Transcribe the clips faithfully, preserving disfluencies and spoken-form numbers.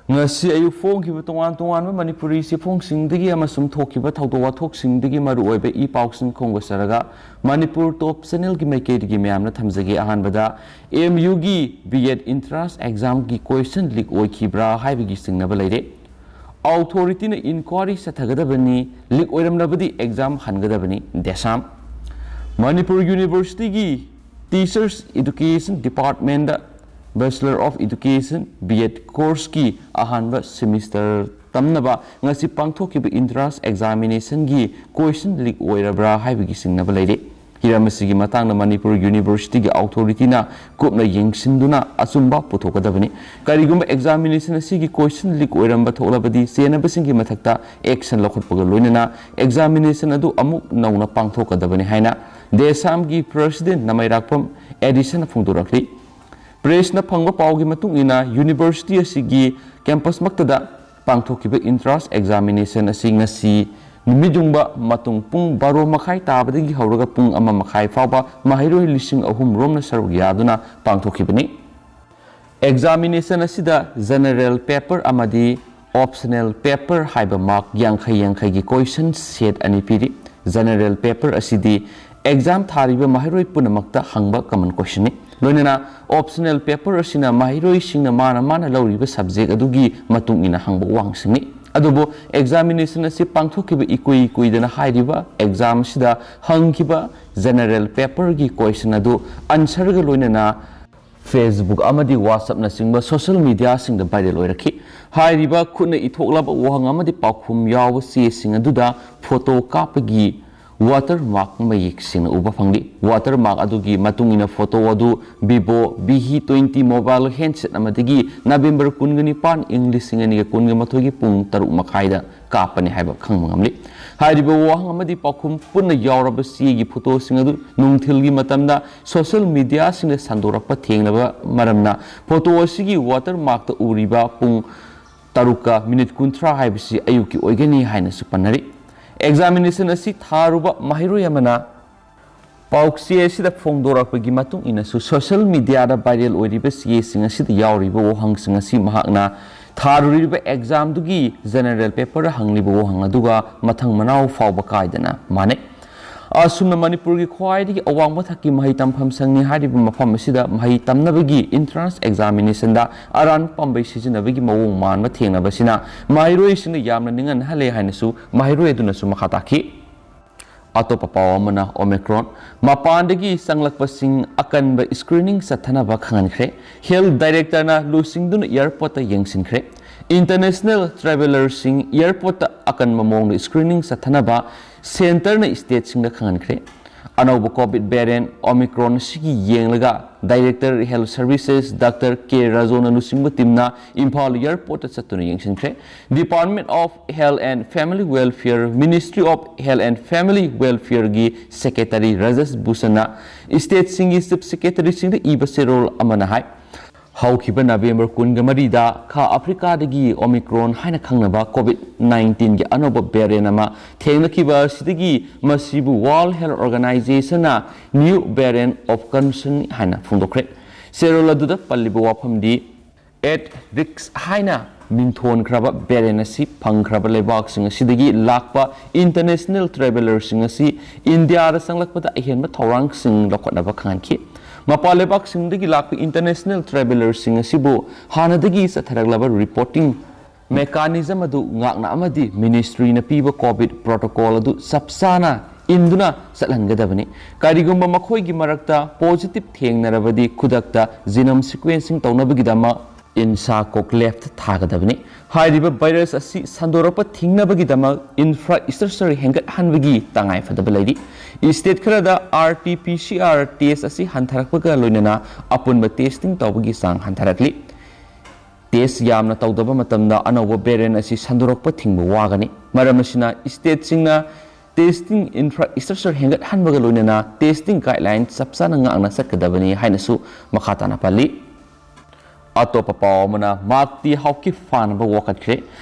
ꯉꯁꯤ ꯑꯌꯨꯛ ꯐꯣꯡꯈꯤꯕ ꯇꯣꯉꯥꯟ ꯇꯣꯉꯥꯟꯕ ꯃꯅꯤꯄꯨꯔꯤ ꯆꯦꯐꯣꯡꯁꯤꯡꯗꯒꯤ ꯑꯃꯁꯨꯡ ꯊꯣꯛꯈꯤꯕ ꯊꯧꯗꯣꯛ ꯋꯥꯊꯣꯛꯁꯤꯡꯗꯒꯤ ꯃꯔꯨꯑꯣꯏꯕ ꯏ ꯄꯥꯎꯁꯤꯡ ꯈꯣꯝꯒꯠꯆꯔꯒ ꯃꯅꯤꯄꯨꯔ ꯇꯣꯞ ꯆꯦꯅꯦꯜꯒꯤ ꯃꯥꯏꯀꯩꯗꯒꯤ ꯃꯌꯥꯝꯅ ꯊꯝꯖꯒꯦ꯫ ꯑꯍꯥꯟꯕꯗ, ꯑꯦꯝ ꯌꯨꯒꯤ ꯕꯤ ꯑꯦꯗ entrance examꯒꯤ question leak ꯑꯣꯏꯈꯤꯕ꯭ꯔꯥ ꯍꯥꯏꯕꯒꯤ ꯆꯤꯡꯅꯕ ꯂꯩꯔꯦ꯫ Authorityꯅ inquiry ꯆꯠꯊꯒꯗꯕꯅꯤ, leak ꯑꯣꯏꯔꯝꯂꯕꯗꯤ exam ꯍꯟꯒꯗꯕꯅꯤ, ꯗꯦꯁꯥꯝ꯫ Manipur Universityꯒꯤ Teachers Education Departmentꯇ Bachelor of Education B Ed courseꯀꯤ ꯑꯍꯥꯟꯕ semester ꯇꯝꯅꯕ ꯉꯁꯤ ꯄꯥꯡꯊꯣꯛꯈꯤꯕ entrance examinationꯒꯤ question leak ꯑꯣꯏꯔꯕ꯭ꯔꯥ ꯍꯥꯏꯕꯒꯤ ꯆꯤꯡꯅꯕ ꯂꯩꯔꯤ꯫ ꯍꯤꯔꯝ ꯑꯁꯤꯒꯤ ꯃꯇꯥꯡꯗ ꯃꯅꯤꯄꯨꯔ Universityꯒꯤ authorityꯅ ꯀꯨꯞꯅ ꯌꯦꯡꯁꯤꯟꯗꯨꯅ ꯑꯆꯨꯝꯕ ꯄꯨꯊꯣꯛꯀꯗꯕꯅꯤ꯫ ꯀꯔꯤꯒꯨꯝꯕ examination ꯑꯁꯤꯒꯤ question leak ꯑꯣꯏꯔꯝꯕ ꯊꯣꯛꯂꯕꯗꯤ ꯆꯦꯟꯅꯕꯁꯤꯡꯒꯤ ꯃꯊꯛꯇ action ꯂꯧꯈꯠꯄꯒ ꯂꯣꯏꯅꯅ examination ꯑꯗꯨ ꯑꯃꯨꯛ ꯅꯧꯅ ꯄꯥꯡꯊꯣꯛꯀꯗꯕꯅꯤ ꯍꯥꯏꯅ ꯗꯦꯁꯥꯝꯒꯤ President ꯅꯃꯩꯔꯥꯛꯄꯝ ꯑꯦꯗꯤꯁꯟꯅ ꯐꯣꯡꯗꯣꯔꯛꯂꯤ꯫ Pressꯅ ꯐꯪꯕ ꯄꯥꯎꯒꯤ ꯃꯇꯨꯡ ꯏꯟꯅ University ꯑꯁꯤꯒꯤ campusꯃꯛꯇꯗ ꯄꯥꯡꯊꯣꯛꯈꯤꯕ entrance examination ꯑꯁꯤ ꯉꯁꯤ ꯅꯨꯃꯤꯠ ꯌꯨꯡꯕ ꯃꯇꯨꯡ ꯄꯨꯡ ꯕꯥꯔꯣ ꯃꯈꯥꯏ ꯇꯥꯕꯗꯒꯤ ꯍꯧꯔꯒ ꯄꯨꯡ ꯑꯃ ꯃꯈꯥꯏ ꯐꯥꯎꯕ ꯃꯍꯩꯔꯣꯏ ꯂꯤꯁꯤꯡ ꯑꯍꯨꯝ ꯔꯣꯝꯅ ꯁꯔꯨꯛ ꯌꯥꯗꯨꯅ ꯄꯥꯡꯊꯣꯛꯈꯤꯕꯅꯤ꯫ Examination ꯑꯁꯤꯗ general paper ꯑꯃꯗꯤ optional paper ꯍꯥꯏꯕ mark ꯌꯥꯡꯈꯩ ꯌꯥꯡꯈꯩꯒꯤ question set ꯑꯅꯤ ꯄꯤꯔꯤ꯫ General paper ꯑꯁꯤꯗꯤ exam ꯊꯥꯔꯤꯕ ꯃꯍꯩꯔꯣꯏ ꯄꯨꯝꯅꯃꯛꯇ ꯍꯪꯕ common questionꯅꯤ꯫ ꯂꯣꯏꯅꯅ optional paper ꯑꯁꯤꯅ ꯃꯍꯩꯔꯣꯏꯁꯤꯡꯅ ꯃꯥꯅ ꯃꯥꯅ ꯂꯧꯔꯤꯕ subject ꯑꯗꯨꯒꯤ ꯃꯇꯨꯡ ꯏꯟꯅ ꯍꯪꯕ ꯋꯥꯍꯪꯁꯤꯡꯅꯤ꯫ ꯑꯗꯨꯕꯨ examination ꯑꯁꯤ ꯄꯥꯡꯊꯣꯛꯈꯤꯕ ꯏꯀꯨꯏ ꯀꯨꯏꯗꯅ ꯍꯥꯏꯔꯤꯕ exam ꯑꯁꯤꯗ ꯍꯪꯈꯤꯕ general paperꯒꯤ question ꯑꯗꯨ answerꯒ ꯂꯣꯏꯅꯅ Facebook ꯑꯃꯗꯤ WhatsAppꯅꯆꯤꯡꯕ social mediaꯁꯤꯡꯗ viral ꯑꯣꯏꯔꯛꯈꯤ꯫ ꯍꯥꯏꯔꯤꯕ ꯈꯨꯠꯅ ꯏꯊꯣꯛꯂꯕ ꯋꯥꯍꯪ ꯑꯃꯗꯤ ꯄꯥꯎꯈꯨꯝ ꯌꯥꯎꯕ ꯆꯦꯁꯤꯡ ꯑꯗꯨꯗ photo ꯀꯥꯞꯄꯒꯤ watermark ꯃꯌꯦꯛ ꯁꯦꯡꯅ ꯎꯕ ꯐꯪꯂꯤ꯫ Watermark ꯑꯗꯨꯒꯤ ꯃꯇꯨꯡ ꯏꯟꯅ photo ꯑꯗꯨ Vivo V twenty mobile handset ꯑꯃꯗꯒꯤ November ꯀꯨꯟꯒ ꯅꯤꯄꯥꯟ, ꯏꯪ ꯂꯤꯁꯤꯡ ꯑꯅꯤꯒ ꯀꯨꯟꯒ ꯃꯥꯊꯣꯏꯒꯤ ꯄꯨꯡ ꯇꯔꯨꯛ ꯃꯈꯥꯏꯗ ꯀꯥꯞꯄꯅꯤ ꯍꯥꯏꯕ ꯈꯪꯕ ꯉꯝꯂꯤ꯫ ꯍꯥꯏꯔꯤꯕ ꯋꯥꯍꯪ ꯑꯃꯗꯤ ꯄꯥꯎꯈꯨꯝ ꯄꯨꯟꯅ ꯌꯥꯎꯔꯕ ꯆꯦꯒꯤ photoꯁꯤꯡ ꯑꯗꯨ ꯅꯨꯡꯊꯤꯜꯒꯤ ꯃꯇꯝꯗ social mediaꯁꯤꯡꯗ ꯁꯟꯗꯣꯔꯛꯄ ꯊꯦꯡꯅꯕ ꯃꯔꯝꯅ photo ꯑꯁꯤꯒꯤ watermarkꯇ ꯎꯔꯤꯕ ꯄꯨꯡ ꯇꯔꯨꯛꯀ minute ꯀꯨꯟꯊ꯭ꯔꯥ ꯍꯥꯏꯕꯁꯤ ꯑꯌꯨꯛꯀꯤ ꯑꯣꯏꯒꯅꯤ ꯍꯥꯏꯅꯁꯨ ꯄꯟꯅꯔꯤ꯫ Examination ꯑꯁꯤ ꯊꯥꯔꯨꯕ ꯃꯍꯩꯔꯣꯏ ꯑꯃꯅ ꯄꯥꯎꯆꯦ ꯑꯁꯤꯗ ꯐꯣꯡꯗꯣꯔꯛꯄꯒꯤ ꯃꯇꯨꯡ ꯏꯟꯅꯁꯨ social mediaꯗ viral ꯑꯣꯏꯔꯤꯕ ꯆꯦꯁꯤꯡ ꯑꯁꯤꯗ ꯌꯥꯎꯔꯤꯕ ꯋꯥꯍꯪꯁꯤꯡ ꯑꯁꯤ ꯃꯍꯥꯛꯅ ꯊꯥꯔꯨꯔꯤꯕ ꯑꯦꯛꯖꯥꯝꯗꯨꯒꯤ ꯖꯦꯅꯔꯦꯜ ꯄꯦꯄꯔꯗ ꯍꯪꯂꯤꯕ ꯋꯥꯍꯪ ꯑꯗꯨꯒ ꯃꯊꯪ ꯃꯅꯥꯎ ꯐꯥꯎꯕ ꯀꯥꯏꯗꯅ ꯃꯥꯟꯅꯩ꯫ ꯑꯁꯨꯝꯅ ꯃꯅꯤꯄꯨꯔꯒꯤ ꯈ꯭ꯋꯥꯏꯗꯒꯤ ꯑꯋꯥꯡꯕ ꯊꯥꯛꯀꯤ ꯃꯍꯩ ꯇꯝꯐꯝ ꯁꯪꯅꯤ ꯍꯥꯏꯔꯤꯕ ꯃꯐꯝ ꯑꯁꯤꯗ ꯃꯍꯩ ꯇꯝꯅꯕꯒꯤ entrance examinationꯗ ꯑꯔꯥꯟꯕ ꯄꯥꯝꯕꯩ ꯁꯤꯖꯤꯟꯅꯕꯒꯤ ꯃꯑꯣꯡ ꯃꯥꯟꯕ ꯊꯦꯡꯅꯕꯁꯤꯅ ꯃꯍꯩꯔꯣꯏꯁꯤꯡꯗ ꯌꯥꯝꯅ ꯅꯤꯡꯍꯟꯅꯍꯜꯂꯦ ꯍꯥꯏꯅꯁꯨ ꯃꯍꯩꯔꯣꯏ ꯑꯗꯨꯅꯁꯨ ꯃꯈꯥ ꯇꯥꯈꯤ꯫ ꯑꯇꯣꯞꯄ ꯄꯥꯎ ꯑꯃꯅ Omicron꯫ ꯃꯄꯥꯟꯗꯒꯤ ꯆꯪꯂꯛꯄꯁꯤꯡ ꯑꯀꯟꯕ screening ꯆꯠꯊꯅꯕ ꯈꯪꯍꯟꯈ꯭ꯔꯦ꯫ Health Directorꯅ ꯂꯨꯆꯤꯡꯗꯨꯅ airportꯇ ꯌꯦꯡꯁꯤꯟꯈ꯭ꯔꯦ꯫ International travellerꯁꯤꯡ airportꯇ ꯑꯀꯟꯕ ꯃꯑꯣꯡꯗ screening ꯆꯠꯊꯅꯕ centreꯅ stateꯁꯤꯡꯗ ꯈꯪꯍꯟꯈ꯭ꯔꯦ꯫ ꯑꯅꯧꯕ COVID variant Omicron ꯑꯁꯤꯒꯤ ꯌꯦꯡꯂꯒ Director Health Services Doctor K ꯔꯥꯖꯣꯅ ꯂꯨꯆꯤꯡꯕ teamꯅ ꯏꯝꯐꯥꯜ airportꯇ ꯆꯠꯇꯨꯅ ꯌꯦꯡꯁꯤꯟꯈ꯭ꯔꯦ꯫ Department of Health and Family Welfare, Ministry of Health and Family Welfareꯒꯤ Secretary Rajesh ꯚꯨꯁꯟꯅ stateꯁꯤꯡꯒꯤ Chief Secretaryꯁꯤꯡꯗ ꯏꯕ ꯆꯦꯔꯣꯜ ꯑꯃꯅ ꯍꯥꯏ, ꯍꯧꯈꯤꯕ ꯅꯕꯦꯝꯕꯔ ꯀꯨꯟꯒ ꯃꯔꯤꯗ ꯈꯥ ꯑꯐ꯭ꯔꯤꯀꯥꯗꯒꯤ Omicron ꯍꯥꯏꯅ ꯈꯪꯅꯕ COVID nineteenꯒꯤ ꯑꯅꯧꯕ variant ꯑꯃ ꯊꯦꯡꯅꯈꯤꯕ ꯑꯁꯤꯗꯒꯤ ꯃꯁꯤꯕꯨ World Health Organizationꯅ new variant of concern ꯍꯥꯏꯅ ꯐꯣꯡꯗꯣꯛꯈ꯭ꯔꯦ꯫ ꯆꯦꯔꯣꯜ ꯑꯗꯨꯗ ꯄꯜꯂꯤꯕ ꯋꯥꯐꯝꯗꯤ at risk ꯍꯥꯏꯅ ꯃꯤꯡꯊꯣꯟꯈ꯭ꯔꯕ variant ꯑꯁꯤ ꯐꯪꯈ꯭ꯔꯕ ꯂꯩꯕꯥꯛꯁꯤꯡ ꯑꯁꯤꯗꯒꯤ ꯂꯥꯛꯄ international travellerꯁꯤꯡ ꯑꯁꯤ ꯏꯟꯗꯤꯌꯥꯗ ꯆꯪꯂꯛꯄꯗ ꯑꯍꯦꯟꯕ ꯊꯧꯔꯥꯡꯁꯤꯡ ꯂꯧꯈꯠꯅꯕ ꯈꯪꯍꯟꯈꯤ꯫ ꯃꯄꯥꯟ ꯂꯩꯕꯥꯛꯁꯤꯡꯗꯒꯤ ꯂꯥꯛꯄ international travellerꯁꯤꯡ ꯑꯁꯤꯕꯨ ꯍꯥꯟꯅꯗꯒꯤ ꯆꯠꯊꯔꯛꯂꯕ reporting mechanism ꯑꯗꯨ ꯉꯥꯛꯅ ꯑꯃꯗꯤ ministryꯅ ꯄꯤꯕ COVID protocol ꯑꯗꯨ ꯆꯞ ꯆꯥꯅ ꯏꯟꯗꯨꯅ ꯆꯠꯍꯟꯒꯗꯕꯅꯤ꯫ ꯀꯔꯤꯒꯨꯝꯕ ꯃꯈꯣꯏꯒꯤ ꯃꯔꯛꯇ positive ꯊꯦꯡꯅꯔꯕꯗꯤ ꯈꯨꯗꯛꯇ genome sequencing ꯇꯧꯅꯕꯒꯤꯗꯃꯛ INSACOCLABꯇ ꯊꯥꯒꯗꯕꯅꯤ꯫ ꯍꯥꯏꯔꯤꯕ virus ꯑꯁꯤ ꯁꯟꯗꯣꯔꯛꯄ ꯊꯤꯡꯅꯕꯒꯤꯗꯃꯛ infrastructure ꯍꯦꯟꯒꯠꯍꯟꯕꯒꯤ ꯇꯉꯥꯏꯐꯗꯕ ꯂꯩꯔꯤ꯫ State ꯈꯔꯗ RT-PCR test ꯑꯁꯤ ꯍꯟꯊꯔꯛꯄꯒ ꯂꯣꯏꯅꯅ ꯑꯄꯨꯟꯕ testing ꯇꯧꯕꯒꯤ ꯆꯥꯡ ꯍꯟꯊꯔꯛꯂꯤ꯫ Test ꯌꯥꯝꯅ ꯇꯧꯗꯕ ꯃꯇꯝꯗ ꯑꯅꯧꯕ variant ꯑꯁꯤ ꯁꯟꯗꯣꯔꯛꯄ ꯊꯤꯡꯕ ꯋꯥꯒꯅꯤ꯫ ꯃꯔꯝ ꯑꯁꯤꯅ stateꯁꯤꯡꯅ testing infrastructure ꯍꯦꯟꯒꯠꯍꯟꯕꯒ ꯂꯣꯏꯅꯅ testing guideline ꯆꯞ ꯆꯥꯅ ꯉꯥꯛꯅ ꯆꯠꯀꯗꯕꯅꯤ ꯍꯥꯏꯅꯁꯨ ꯃꯈꯥ ꯇꯥꯅ ꯄꯜꯂꯤ꯫ ꯑꯇꯣꯞꯄ ꯄꯥꯎ ꯑꯃꯅ ꯃꯥꯛꯇꯤ ꯍꯥꯎꯀꯤꯞ ꯐꯥꯅꯕ ꯋꯥꯀꯠꯈ꯭ꯔꯦ꯫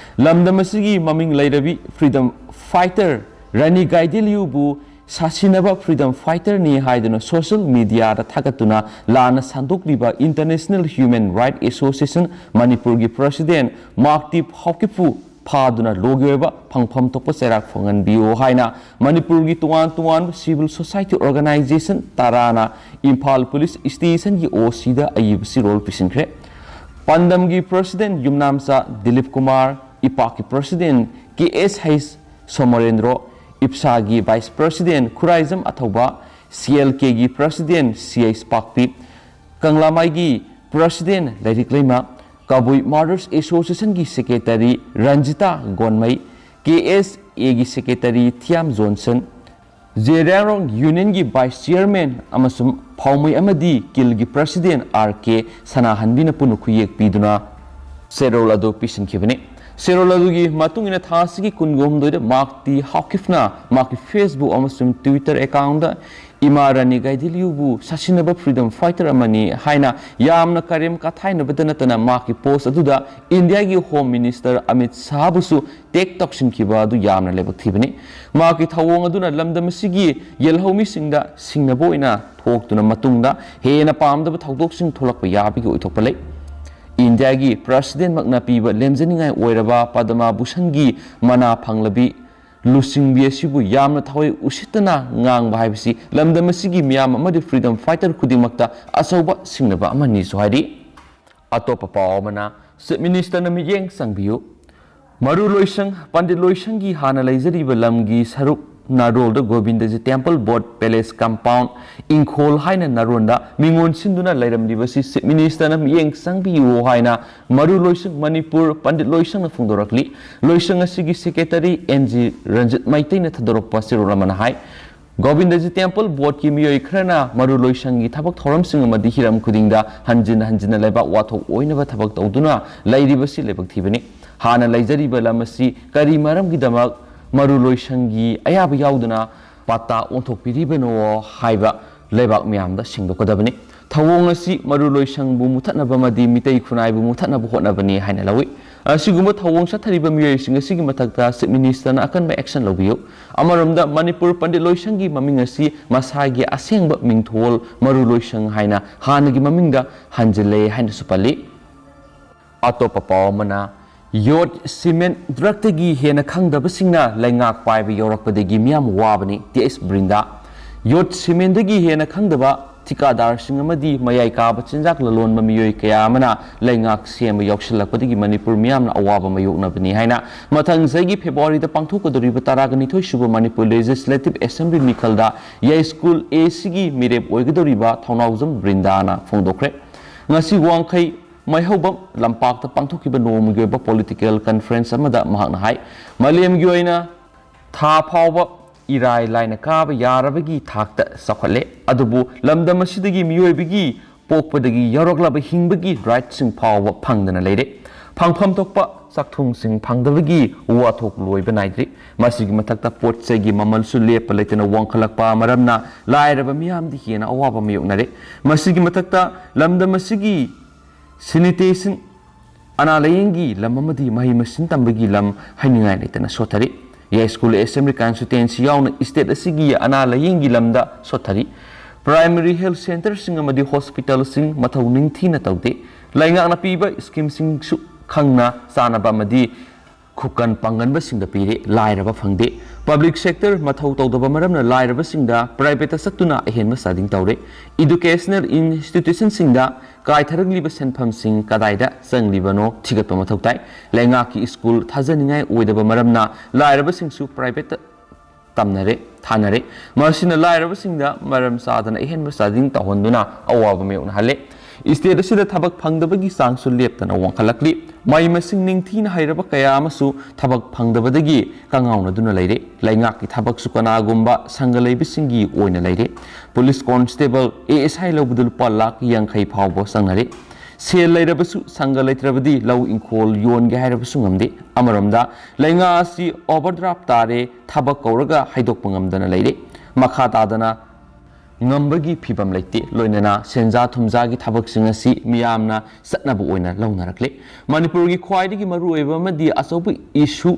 ꯂꯝꯗꯝ ꯑꯁꯤꯒꯤ ꯃꯃꯤꯡ ꯂꯩꯔꯕꯤ freedom fighter ꯔꯥꯅꯤ ꯒꯥꯏꯗꯤꯟꯂꯤꯌꯨꯕꯨ ꯁꯥꯁꯤꯟꯅꯕ freedom fighterꯅꯤ ꯍꯥꯏꯗꯨꯅ social mediaꯗ ꯊꯥꯒꯠꯇꯨꯅ ꯂꯥꯟꯅ ꯁꯟꯗꯣꯛꯂꯤꯕ International Human Rights Association ꯃꯅꯤꯄꯨꯔꯒꯤ president ꯃꯥꯔꯛꯇꯤꯞ ꯍꯥꯎꯀꯤꯞꯄꯨ ꯐꯥꯗꯨꯅ ꯂꯣꯒꯤ ꯑꯣꯏꯕ ꯐꯪꯐꯝ ꯊꯣꯛꯄ ꯆꯩꯔꯥꯛ ꯐꯪꯍꯟꯕꯤꯌꯨ ꯍꯥꯏꯅ ꯃꯅꯤꯄꯨꯔꯒꯤ ꯇꯣꯉꯥꯟ ꯇꯣꯉꯥꯟꯕ civil society organization ꯇꯔꯥꯅ Imphal police stationꯒꯤ OCꯗ ꯑꯏꯕ ꯆꯦꯔꯣꯜ ꯄꯤꯁꯤꯟꯈ꯭ꯔꯦ꯫ ꯄꯥꯟꯗꯝꯒꯤ president ꯌꯨꯝꯅꯥꯝꯆꯥ ꯗꯤꯂꯤꯞ ꯀꯨꯃꯥꯔ, ꯏꯄꯥꯛꯀꯤ president ꯀꯦ ꯑꯦꯁ ꯍꯩꯁ ꯁꯣꯃꯔꯦꯟꯗ꯭ꯔꯣ, ꯏꯞꯁꯥꯒꯤ vice president Khuraijam ꯑꯊꯧꯕ, C L ꯀꯦꯒꯤ president ꯁꯤ ꯑꯩꯆ ꯄꯥꯛꯄꯤ, ꯀꯪꯂꯥꯃꯥꯏꯒꯤ president ꯂꯥꯏꯔꯤꯛꯂꯩꯃ, ꯀꯕꯨꯏ Martyrs Associationꯒꯤ secretary ꯔꯟꯖꯤꯇꯥ ꯒꯣꯟꯃꯩ, ꯀꯦ ꯑꯦꯁ ꯑꯦꯒꯤ secretary ꯊꯤꯌꯥꯝ ꯖꯣꯟꯁꯟ, ꯖꯦꯔꯤꯌꯥꯡꯔꯣꯡ unionꯒꯤ vice chairman ꯑꯃꯁꯨꯡ ꯐꯥꯎꯃꯩ ꯑꯃꯗꯤ ꯀꯤꯜꯒꯤ president ꯑꯥꯔ ꯀꯦ ꯁꯅꯥꯍꯟꯕꯤꯅ ꯄꯨꯟꯅ ꯈꯨꯌꯦꯛ ꯄꯤꯗꯨꯅ ꯆꯦꯔꯣꯜ ꯑꯗꯨ ꯄꯤꯁꯤꯟꯈꯤꯕꯅꯤ꯫ ꯆꯦꯔꯣꯜ ꯑꯗꯨꯒꯤ ꯃꯇꯨꯡ ꯏꯟꯅ ꯊꯥ ꯑꯁꯤꯒꯤ ꯀꯨꯟꯒ ꯍꯨꯝꯗꯣꯏꯗ ꯃꯥꯔꯛꯇꯤ ꯍꯥꯎꯀꯤꯞꯅ ꯃꯍꯥꯛꯀꯤ Facebook ꯑꯃꯁꯨꯡ Twitter accountꯗ ꯏꯃꯥ ꯔꯥꯅꯤ ꯒꯥꯏꯗꯤꯟꯂꯤꯌꯨꯕꯨ ꯁꯥꯁꯤꯟꯅꯕ freedom fighter ꯑꯃꯅꯤ ꯍꯥꯏꯅ ꯌꯥꯝꯅ ꯀꯔꯦꯝ ꯀꯊꯥꯏꯅꯕꯗ ꯅꯠꯇꯅ ꯃꯍꯥꯛꯀꯤ post ꯑꯗꯨꯗ ꯏꯟꯗꯤꯌꯥꯒꯤ Home Minister ꯑꯃꯤꯠ ꯁꯥꯍꯕꯨꯁꯨ tag ꯇꯧꯁꯤꯟꯈꯤꯕ ꯑꯗꯨ ꯌꯥꯝꯅ ꯂꯥꯏꯕꯛ ꯊꯤꯕꯅꯤ꯫ ꯃꯍꯥꯛꯀꯤ ꯊꯧꯑꯣꯡ ꯑꯗꯨꯅ ꯂꯝꯗꯝ ꯑꯁꯤꯒꯤ ꯌꯦꯜꯍꯧꯃꯤꯁꯤꯡꯗ ꯁꯤꯡꯅꯕ ꯑꯣꯏꯅ ꯊꯣꯛꯇꯨꯅ ꯃꯇꯨꯡꯗ ꯍꯦꯟꯅ ꯄꯥꯝꯗꯕ ꯊꯧꯗꯣꯛꯁꯤꯡ ꯊꯣꯛꯂꯛꯄ ꯌꯥꯕꯒꯤ ꯑꯣꯏꯊꯣꯛꯄ ꯂꯩ꯫ ꯏꯟꯗꯤꯌꯥꯒꯤ presidentꯃꯛꯅ ꯄꯤꯕ ꯂꯦꯝꯖꯅꯤꯡꯉꯥꯏ ꯑꯣꯏꯔꯕ ꯄꯗꯃ ꯚꯨꯁꯟꯒꯤ ꯃꯅꯥ ꯐꯪꯂꯕꯤ ꯂꯨꯆꯤꯡꯕꯤ ꯑꯁꯤꯕꯨ ꯌꯥꯝꯅ ꯊꯋꯥꯏ ꯎꯁꯤꯠꯇꯅ ꯉꯥꯡꯕ ꯍꯥꯏꯕꯁꯤ ꯂꯝꯗꯝ ꯑꯁꯤꯒꯤ ꯃꯤꯌꯥꯝ ꯑꯃꯗꯤ freedom fighter ꯈꯨꯗꯤꯡꯃꯛꯇ ꯑꯆꯧꯕ ꯁꯤꯡꯅꯕ ꯑꯃꯅꯤꯁꯨ ꯍꯥꯏꯔꯤ꯫ ꯑꯇꯣꯞꯄ ꯄꯥꯎ ꯑꯃꯅ, Chief Ministerꯅ ꯃꯤꯠꯌꯦꯡ ꯆꯪꯕꯤꯌꯨ꯫ ꯃꯔꯨ ꯂꯣꯏꯁꯪ, ꯄꯟꯗꯤꯠ ꯂꯣꯏꯁꯪꯒꯤ ꯍꯥꯟꯅ ꯂꯩꯖꯔꯤꯕ ꯂꯝꯒꯤ ꯁꯔꯨꯛ ꯅꯥꯔꯣꯜꯗ Govindaji temple board palace compound ꯏꯪꯈꯣꯜ ꯍꯥꯏꯅ ꯅꯥꯔꯣꯟꯗ ꯃꯤꯡ ꯑꯣꯟꯁꯤꯟꯗꯨꯅ ꯂꯩꯔꯝꯂꯤꯕꯁꯤ Chief Ministerꯅ ꯃꯤꯠꯌꯦꯡ ꯆꯪꯕꯤꯌꯨ ꯍꯥꯏꯅ ꯃꯔꯨ ꯂꯣꯏꯁꯪ ꯃꯅꯤꯄꯨꯔ ꯄꯟꯗꯤꯠ ꯂꯣꯏꯁꯪꯅ ꯐꯣꯡꯗꯣꯔꯛꯂꯤ꯫ ꯂꯣꯏꯁꯪ ꯑꯁꯤꯒꯤ secretary ꯑꯦꯟ ꯖꯤ ꯔꯟꯖꯤꯠ ꯃꯩꯇꯩꯅ ꯊꯥꯗꯣꯔꯛꯄ ꯆꯦꯔꯣꯜ ꯑꯃꯅ ꯍꯥꯏ, ꯒꯣꯕꯤꯟꯗꯖꯤ temple boardꯀꯤ ꯃꯤꯑꯣꯏ ꯈꯔꯅ ꯃꯔꯨ ꯂꯣꯏꯁꯪꯒꯤ ꯊꯕꯛ ꯊꯧꯔꯝꯁꯤꯡ ꯑꯃꯗꯤ ꯍꯤꯔꯝ ꯈꯨꯗꯤꯡꯗ ꯍꯟꯖꯤꯟ ꯍꯟꯖꯤꯟꯅ ꯂꯩꯕꯥꯛ ꯋꯥꯊꯣꯛ ꯑꯣꯏꯅꯕ ꯊꯕꯛ ꯇꯧꯗꯨꯅ ꯂꯩꯔꯤꯕꯁꯤ ꯂꯥꯏꯕꯛ ꯊꯤꯕꯅꯤ꯫ ꯍꯥꯟꯅ ꯂꯩꯖꯔꯤꯕ ꯂꯝ ꯑꯁꯤ ꯀꯔꯤ ꯃꯔꯝꯒꯤꯗꯃꯛ ꯃꯔꯨ ꯂꯣꯏꯁꯪꯒꯤ ꯑꯌꯥꯕ ꯌꯥꯎꯗꯅ ꯄꯠꯇꯥ ꯑꯣꯟꯊꯣꯛꯄꯤꯔꯤꯕꯅꯣ ꯍꯥꯏꯕ ꯂꯩꯕꯥꯛ ꯃꯤꯌꯥꯝꯗ ꯁꯦꯡꯗꯣꯛꯀꯗꯕꯅꯤ꯫ ꯊꯧꯑꯣꯡ ꯑꯁꯤ ꯃꯔꯨ ꯂꯣꯏꯁꯪꯕꯨ ꯃꯨꯊꯠꯅꯕ ꯑꯃꯗꯤ ꯃꯤꯇꯩ ꯈꯨꯟꯅꯥꯏꯕꯨ ꯃꯨꯊꯠꯅꯕ ꯍꯣꯠꯅꯕꯅꯤ ꯍꯥꯏꯅ ꯂꯧꯏ꯫ ꯑꯁꯤꯒꯨꯝꯕ ꯊꯧꯑꯣꯡ ꯆꯠꯊꯔꯤꯕ ꯃꯤꯑꯣꯏꯁꯤꯡ ꯑꯁꯤꯒꯤ ꯃꯊꯛꯇ Chief Minister ꯅ ꯑꯀꯟꯕ action ꯂꯧꯕꯤꯌꯨ꯫ ꯑꯃꯔꯣꯝꯗ ꯃꯅꯤꯄꯨꯔ ꯄꯟꯗꯤꯠ ꯂꯣꯏꯁꯪꯒꯤ ꯃꯃꯤꯡ ꯑꯁꯤ ꯃꯁꯥꯒꯤ ꯑꯁꯦꯡꯕ ꯃꯤꯡꯊꯣꯜ ꯃꯔꯨ ꯂꯣꯏꯁꯪ ꯍꯥꯏꯅ ꯍꯥꯟꯅꯒꯤ ꯃꯃꯤꯡꯗ ꯍꯟꯖꯤꯜꯂꯦ ꯍꯥꯏꯅꯁꯨ ꯄꯜꯂꯤ꯫ ꯑꯇꯣꯞꯄ ꯄꯥꯎ ꯑꯃꯅ, ꯌꯣꯠ, ꯁꯤꯃꯦꯟ, drug ꯇꯒꯤ ꯍꯦꯟꯅ ꯈꯪꯗꯕꯁꯤꯡꯅ ꯂꯩꯉꯥꯛ ꯄꯥꯏꯕ ꯌꯧꯔꯛꯄꯗꯒꯤ ꯃꯤꯌꯥꯝ ꯋꯥꯕꯅꯤ, ꯇꯤ ꯑꯩꯆ ꯕ꯭ꯔꯤꯟꯗꯥ꯫ ꯌꯣꯠ, ꯁꯤꯃꯦꯟꯗꯒꯤ ꯍꯦꯟꯅ ꯈꯪꯗꯕ ꯊꯤꯀꯥꯗꯥꯔꯁꯤꯡ ꯑꯃꯗꯤ ꯃꯌꯥꯏ ꯀꯥꯕ ꯆꯤꯟꯖꯥꯛ ꯂꯂꯣꯟꯕ ꯃꯤꯑꯣꯏ ꯀꯌꯥ ꯑꯃꯅ ꯂꯩꯉꯥꯛ ꯁꯦꯝꯕ ꯌꯥꯎꯁꯤꯜꯂꯛꯄꯗꯒꯤ ꯃꯅꯤꯄꯨꯔ ꯃꯤꯌꯥꯝꯅ ꯑꯋꯥꯕ ꯃꯥꯌꯣꯛꯅꯕꯅꯤ ꯍꯥꯏꯅ ꯃꯊꯪ ꯆꯍꯤꯒꯤ ꯐꯦꯕ꯭ꯔꯨꯋꯥꯔꯤꯗ ꯄꯥꯡꯊꯣꯛꯀꯗꯧꯔꯤꯕ ꯇꯔꯥꯒ ꯅꯤꯊꯣꯏ ꯁꯨꯕ ꯃꯅꯤꯄꯨꯔ Legislative Assembly ꯃꯤꯈꯜꯗ ꯌꯥꯏꯁ꯭ꯀꯨꯜ ꯑꯦ ꯁꯤꯒꯤ ꯃꯤꯔꯦꯞ ꯑꯣꯏꯒꯗꯧꯔꯤꯕ ꯊꯧꯅꯥꯎꯖꯝ ꯕ꯭ꯔꯤꯟꯗꯥꯅ ꯐꯣꯡꯗꯣꯛꯈ꯭ꯔꯦ꯫ ꯉꯁꯤ ꯋꯥꯡꯈꯩ ꯃꯩꯍꯧꯕꯝ ꯂꯝꯄꯥꯛꯇ ꯄꯥꯡꯊꯣꯛꯈꯤꯕ ꯅꯣꯡꯃꯒꯤ ꯑꯣꯏꯕ political conference ꯑꯃꯗ ꯃꯍꯥꯛꯅ ꯍꯥꯏ, ꯃꯥꯂꯦꯝꯒꯤ ꯑꯣꯏꯅ ꯊꯥ ꯐꯥꯎꯕ ꯏꯔꯥꯏ ꯂꯥꯏꯅ ꯀꯥꯕ ꯌꯥꯔꯕꯒꯤ ꯊꯥꯛꯇ ꯆꯥꯎꯈꯠꯂꯦ, ꯑꯗꯨꯕꯨ ꯂꯝꯗꯝ ꯑꯁꯤꯗꯒꯤ ꯃꯤꯑꯣꯏꯕꯒꯤ ꯄꯣꯛꯄꯗꯒꯤ ꯌꯥꯎꯔꯛꯂꯕ ꯍꯤꯡꯕꯒꯤ rightꯁꯤꯡ ꯐꯥꯎꯕ ꯐꯪꯗꯅ ꯂꯩꯔꯦ꯫ ꯐꯪꯐꯝ ꯊꯣꯛꯄ ꯆꯥꯛꯊꯨꯡꯁꯤꯡ ꯐꯪꯗꯕꯒꯤ ꯋꯥꯊꯣꯛ ꯂꯣꯏꯕ ꯅꯥꯏꯗ꯭ꯔꯤ꯫ ꯃꯁꯤꯒꯤ ꯃꯊꯛꯇ ꯄꯣꯠ ꯆꯩꯒꯤ ꯃꯃꯜꯁꯨ ꯂꯦꯞꯄ ꯂꯩꯇꯅ ꯋꯥꯡꯈꯠꯂꯛꯄ ꯃꯔꯝꯅ ꯂꯥꯏꯔꯕ ꯃꯤꯌꯥꯝꯗꯤ ꯍꯦꯟꯅ ꯑꯋꯥꯕ ꯃꯥꯌꯣꯛꯅꯔꯦ꯫ ꯃꯁꯤꯒꯤ ꯃꯊꯛꯇ ꯂꯝꯗꯝ ꯑꯁꯤꯒꯤ sanitation, ꯑꯅꯥ ꯂꯥꯌꯦꯡꯒꯤ ꯂꯝ ꯑꯃꯗꯤ ꯃꯍꯩ ꯃꯁꯤꯡ ꯇꯝꯕꯒꯤ ꯂꯝ ꯍꯥꯏꯅꯤꯡꯉꯥꯏ ꯂꯩꯇꯅ ꯁꯣꯠꯊꯔꯤ꯫ ꯌꯥꯏꯁ꯭ꯀꯨꯜ Assembly Constituency ꯌꯥꯎꯅ state ꯑꯁꯤꯒꯤ ꯑꯅꯥ ꯂꯥꯌꯦꯡꯒꯤ ꯂꯝꯗ ꯁꯣꯠꯊꯔꯤ꯫ Primary health centreꯁꯤꯡ ꯑꯃꯗꯤ hospitalꯁꯤꯡ ꯃꯊꯧ ꯅꯤꯡꯊꯤꯅ ꯇꯧꯗꯦ꯫ ꯂꯩꯉꯥꯛꯅ ꯄꯤꯕ schemeꯁꯤꯡꯁꯨ ꯈꯪꯅ ꯆꯥꯅꯕ ꯑꯃꯗꯤ ꯈꯨꯀꯟ ꯄꯥꯡꯒꯟꯕꯁꯤꯡꯗ ꯄꯤꯔꯦ, ꯂꯥꯏꯔꯕ ꯐꯪꯗꯦ꯫ Public sector ꯃꯊꯧ ꯇꯧꯗꯕ ꯃꯔꯝꯅ ꯂꯥꯏꯔꯕꯁꯤꯡꯗ privateꯇ ꯆꯠꯇꯨꯅ ꯑꯍꯦꯟꯕ ꯆꯥꯗꯤꯡ ꯇꯧꯔꯦ꯫ Educational institutionꯁꯤꯡꯗ ꯀꯥꯏꯊꯔꯛꯂꯤꯕ ꯁꯦꯟꯐꯝꯁꯤꯡ ꯀꯗꯥꯏꯗ ꯆꯪꯂꯤꯕꯅꯣ ꯊꯤꯒꯠꯄ ꯃꯊꯧ ꯇꯥꯏ꯫ ꯂꯩꯉꯥꯛꯀꯤ ꯁ꯭ꯀꯨꯜ ꯊꯥꯖꯅꯤꯡꯉꯥꯏ ꯑꯣꯏꯗꯕ ꯃꯔꯝꯅ ꯂꯥꯏꯔꯕꯁꯤꯡꯁꯨ privateꯇ ꯇꯝꯅꯔꯦ, ꯊꯥꯅꯔꯦ꯫ ꯃꯁꯤꯅ ꯂꯥꯏꯔꯕꯁꯤꯡꯗ ꯃꯔꯝ ꯆꯥꯗꯅ ꯑꯍꯦꯟꯕ ꯆꯥꯗꯤꯡ ꯇꯧꯍꯟꯗꯨꯅ ꯑꯋꯥꯕ ꯃꯥꯌꯣꯛꯅꯍꯜꯂꯦ꯫ State ꯑꯁꯤꯗ ꯊꯕꯛ ꯐꯪꯗꯕꯒꯤ ꯆꯥꯡꯁꯨ ꯂꯦꯞꯇꯅ ꯋꯥꯡꯈꯠꯂꯛꯂꯤ꯫ ꯃꯍꯩ ꯃꯁꯤꯡ ꯅꯤꯡꯊꯤꯅ ꯍꯩꯔꯕ ꯀꯌꯥ ꯑꯃꯁꯨ ꯊꯕꯛ ꯐꯪꯗꯕꯗꯒꯤ ꯀꯉꯥꯎꯅꯗꯨꯅ ꯂꯩꯔꯦ꯫ ꯂꯩꯉꯥꯛꯀꯤ ꯊꯕꯛꯁꯨ ꯀꯅꯥꯒꯨꯝꯕ ꯁꯪꯒ ꯂꯩꯕꯁꯤꯡꯒꯤ ꯑꯣꯏꯅ ꯂꯩꯔꯦ꯫ Police constable, A S I ꯂꯧꯕꯗ ꯂꯨꯄꯥ ꯂꯥꯈ ꯌꯥꯡꯈꯩ ꯐꯥꯎꯕ ꯆꯪꯅꯔꯦ꯫ ꯁꯦꯜ ꯂꯩꯔꯕꯁꯨ ꯁꯪꯒ ꯂꯩꯇ꯭ꯔꯕꯗꯤ ꯂꯧ ꯏꯪꯈꯣꯜ ꯌꯣꯟꯒꯦ ꯍꯥꯏꯔꯕꯁꯨ ꯉꯝꯗꯦ꯫ ꯑꯃꯔꯣꯝꯗ ꯂꯩꯉꯥꯛ ꯑꯁꯤ overdraft ꯇꯥꯔꯦ, ꯊꯕꯛ ꯀꯧꯔꯒ ꯍꯥꯏꯗꯣꯛꯄ ꯉꯝꯗꯅ ꯂꯩꯔꯦ꯫ ꯃꯈꯥ ꯇꯥꯗꯅ ꯉꯝꯕꯒꯤ ꯐꯤꯕꯝ ꯂꯩꯇꯦ꯫ ꯂꯣꯏꯅꯅ ꯁꯦꯟꯖꯥ ꯊꯨꯝꯖꯥꯒꯤ ꯊꯕꯛꯁꯤꯡ ꯑꯁꯤ ꯃꯤꯌꯥꯝꯅ ꯆꯠꯅꯕ ꯑꯣꯏꯅ ꯂꯧꯅꯔꯛꯂꯤ꯫ ꯃꯅꯤꯄꯨꯔꯒꯤ ꯈ꯭ꯋꯥꯏꯗꯒꯤ ꯃꯔꯨꯑꯣꯏꯕ ꯑꯃꯗꯤ ꯑꯆꯧꯕ issue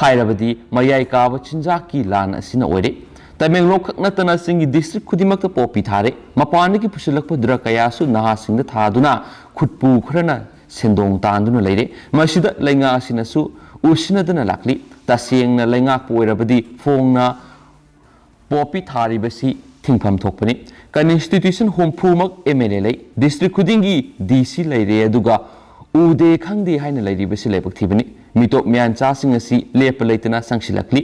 ꯍꯥꯏꯔꯕꯗꯤ ꯃꯌꯥꯏ ꯀꯥꯕ ꯆꯤꯟꯖꯥꯛꯀꯤ ꯂꯥꯟ ꯑꯁꯤꯅ ꯑꯣꯏꯔꯦ꯫ ꯇꯃꯦꯡꯂꯣꯡ ꯈꯛ ꯅꯠꯇꯅ ꯆꯤꯡꯒꯤ district ꯈꯨꯗꯤꯡꯃꯛꯇ ꯄꯣꯄꯤ ꯊꯥꯔꯦ꯫ ꯃꯄꯥꯟꯗꯒꯤ ꯄꯨꯁꯤꯜꯂꯛꯄ drug ꯀꯌꯥꯁꯨ ꯅꯍꯥꯁꯤꯡꯗ ꯊꯥꯗꯨꯅ ꯈꯨꯠꯄꯨ ꯈꯔꯅ ꯁꯦꯟꯗꯣꯡ ꯇꯥꯟꯗꯨꯅ ꯂꯩꯔꯦ꯫ ꯃꯁꯤꯗ ꯂꯩꯉꯥꯛ ꯑꯁꯤꯅꯁꯨ ꯎꯁꯤꯟꯅꯗꯅ ꯂꯥꯛꯂꯤ꯫ ꯇꯁꯦꯡꯅ ꯂꯩꯉꯥꯛꯄꯨ ꯑꯣꯏꯔꯕꯗꯤ ꯐꯣꯡꯅ ꯄꯣꯄꯤ ꯊꯥꯔꯤꯕꯁꯤ ꯊꯤꯡꯐꯝ ꯊꯣꯛꯄꯅꯤ꯫ Constituency ꯍꯨꯝꯐꯨꯃꯛ M L A ꯂꯩ꯫ District ꯈꯨꯗꯤꯡꯒꯤ D C ꯂꯩꯔꯦ, ꯑꯗꯨꯒ ꯎꯗꯦ ꯈꯪꯗꯦ ꯍꯥꯏꯅ ꯂꯩꯔꯤꯕꯁꯤ ꯂꯥꯏꯕꯛ ꯊꯤꯕꯅꯤ꯫ ꯃꯤꯇꯣꯞ ꯃꯤꯌꯥꯟꯆꯥꯁꯤꯡ ꯑꯁꯤ ꯂꯦꯞꯄ ꯂꯩꯇꯅ ꯆꯪꯁꯤꯜꯂꯛꯂꯤ꯫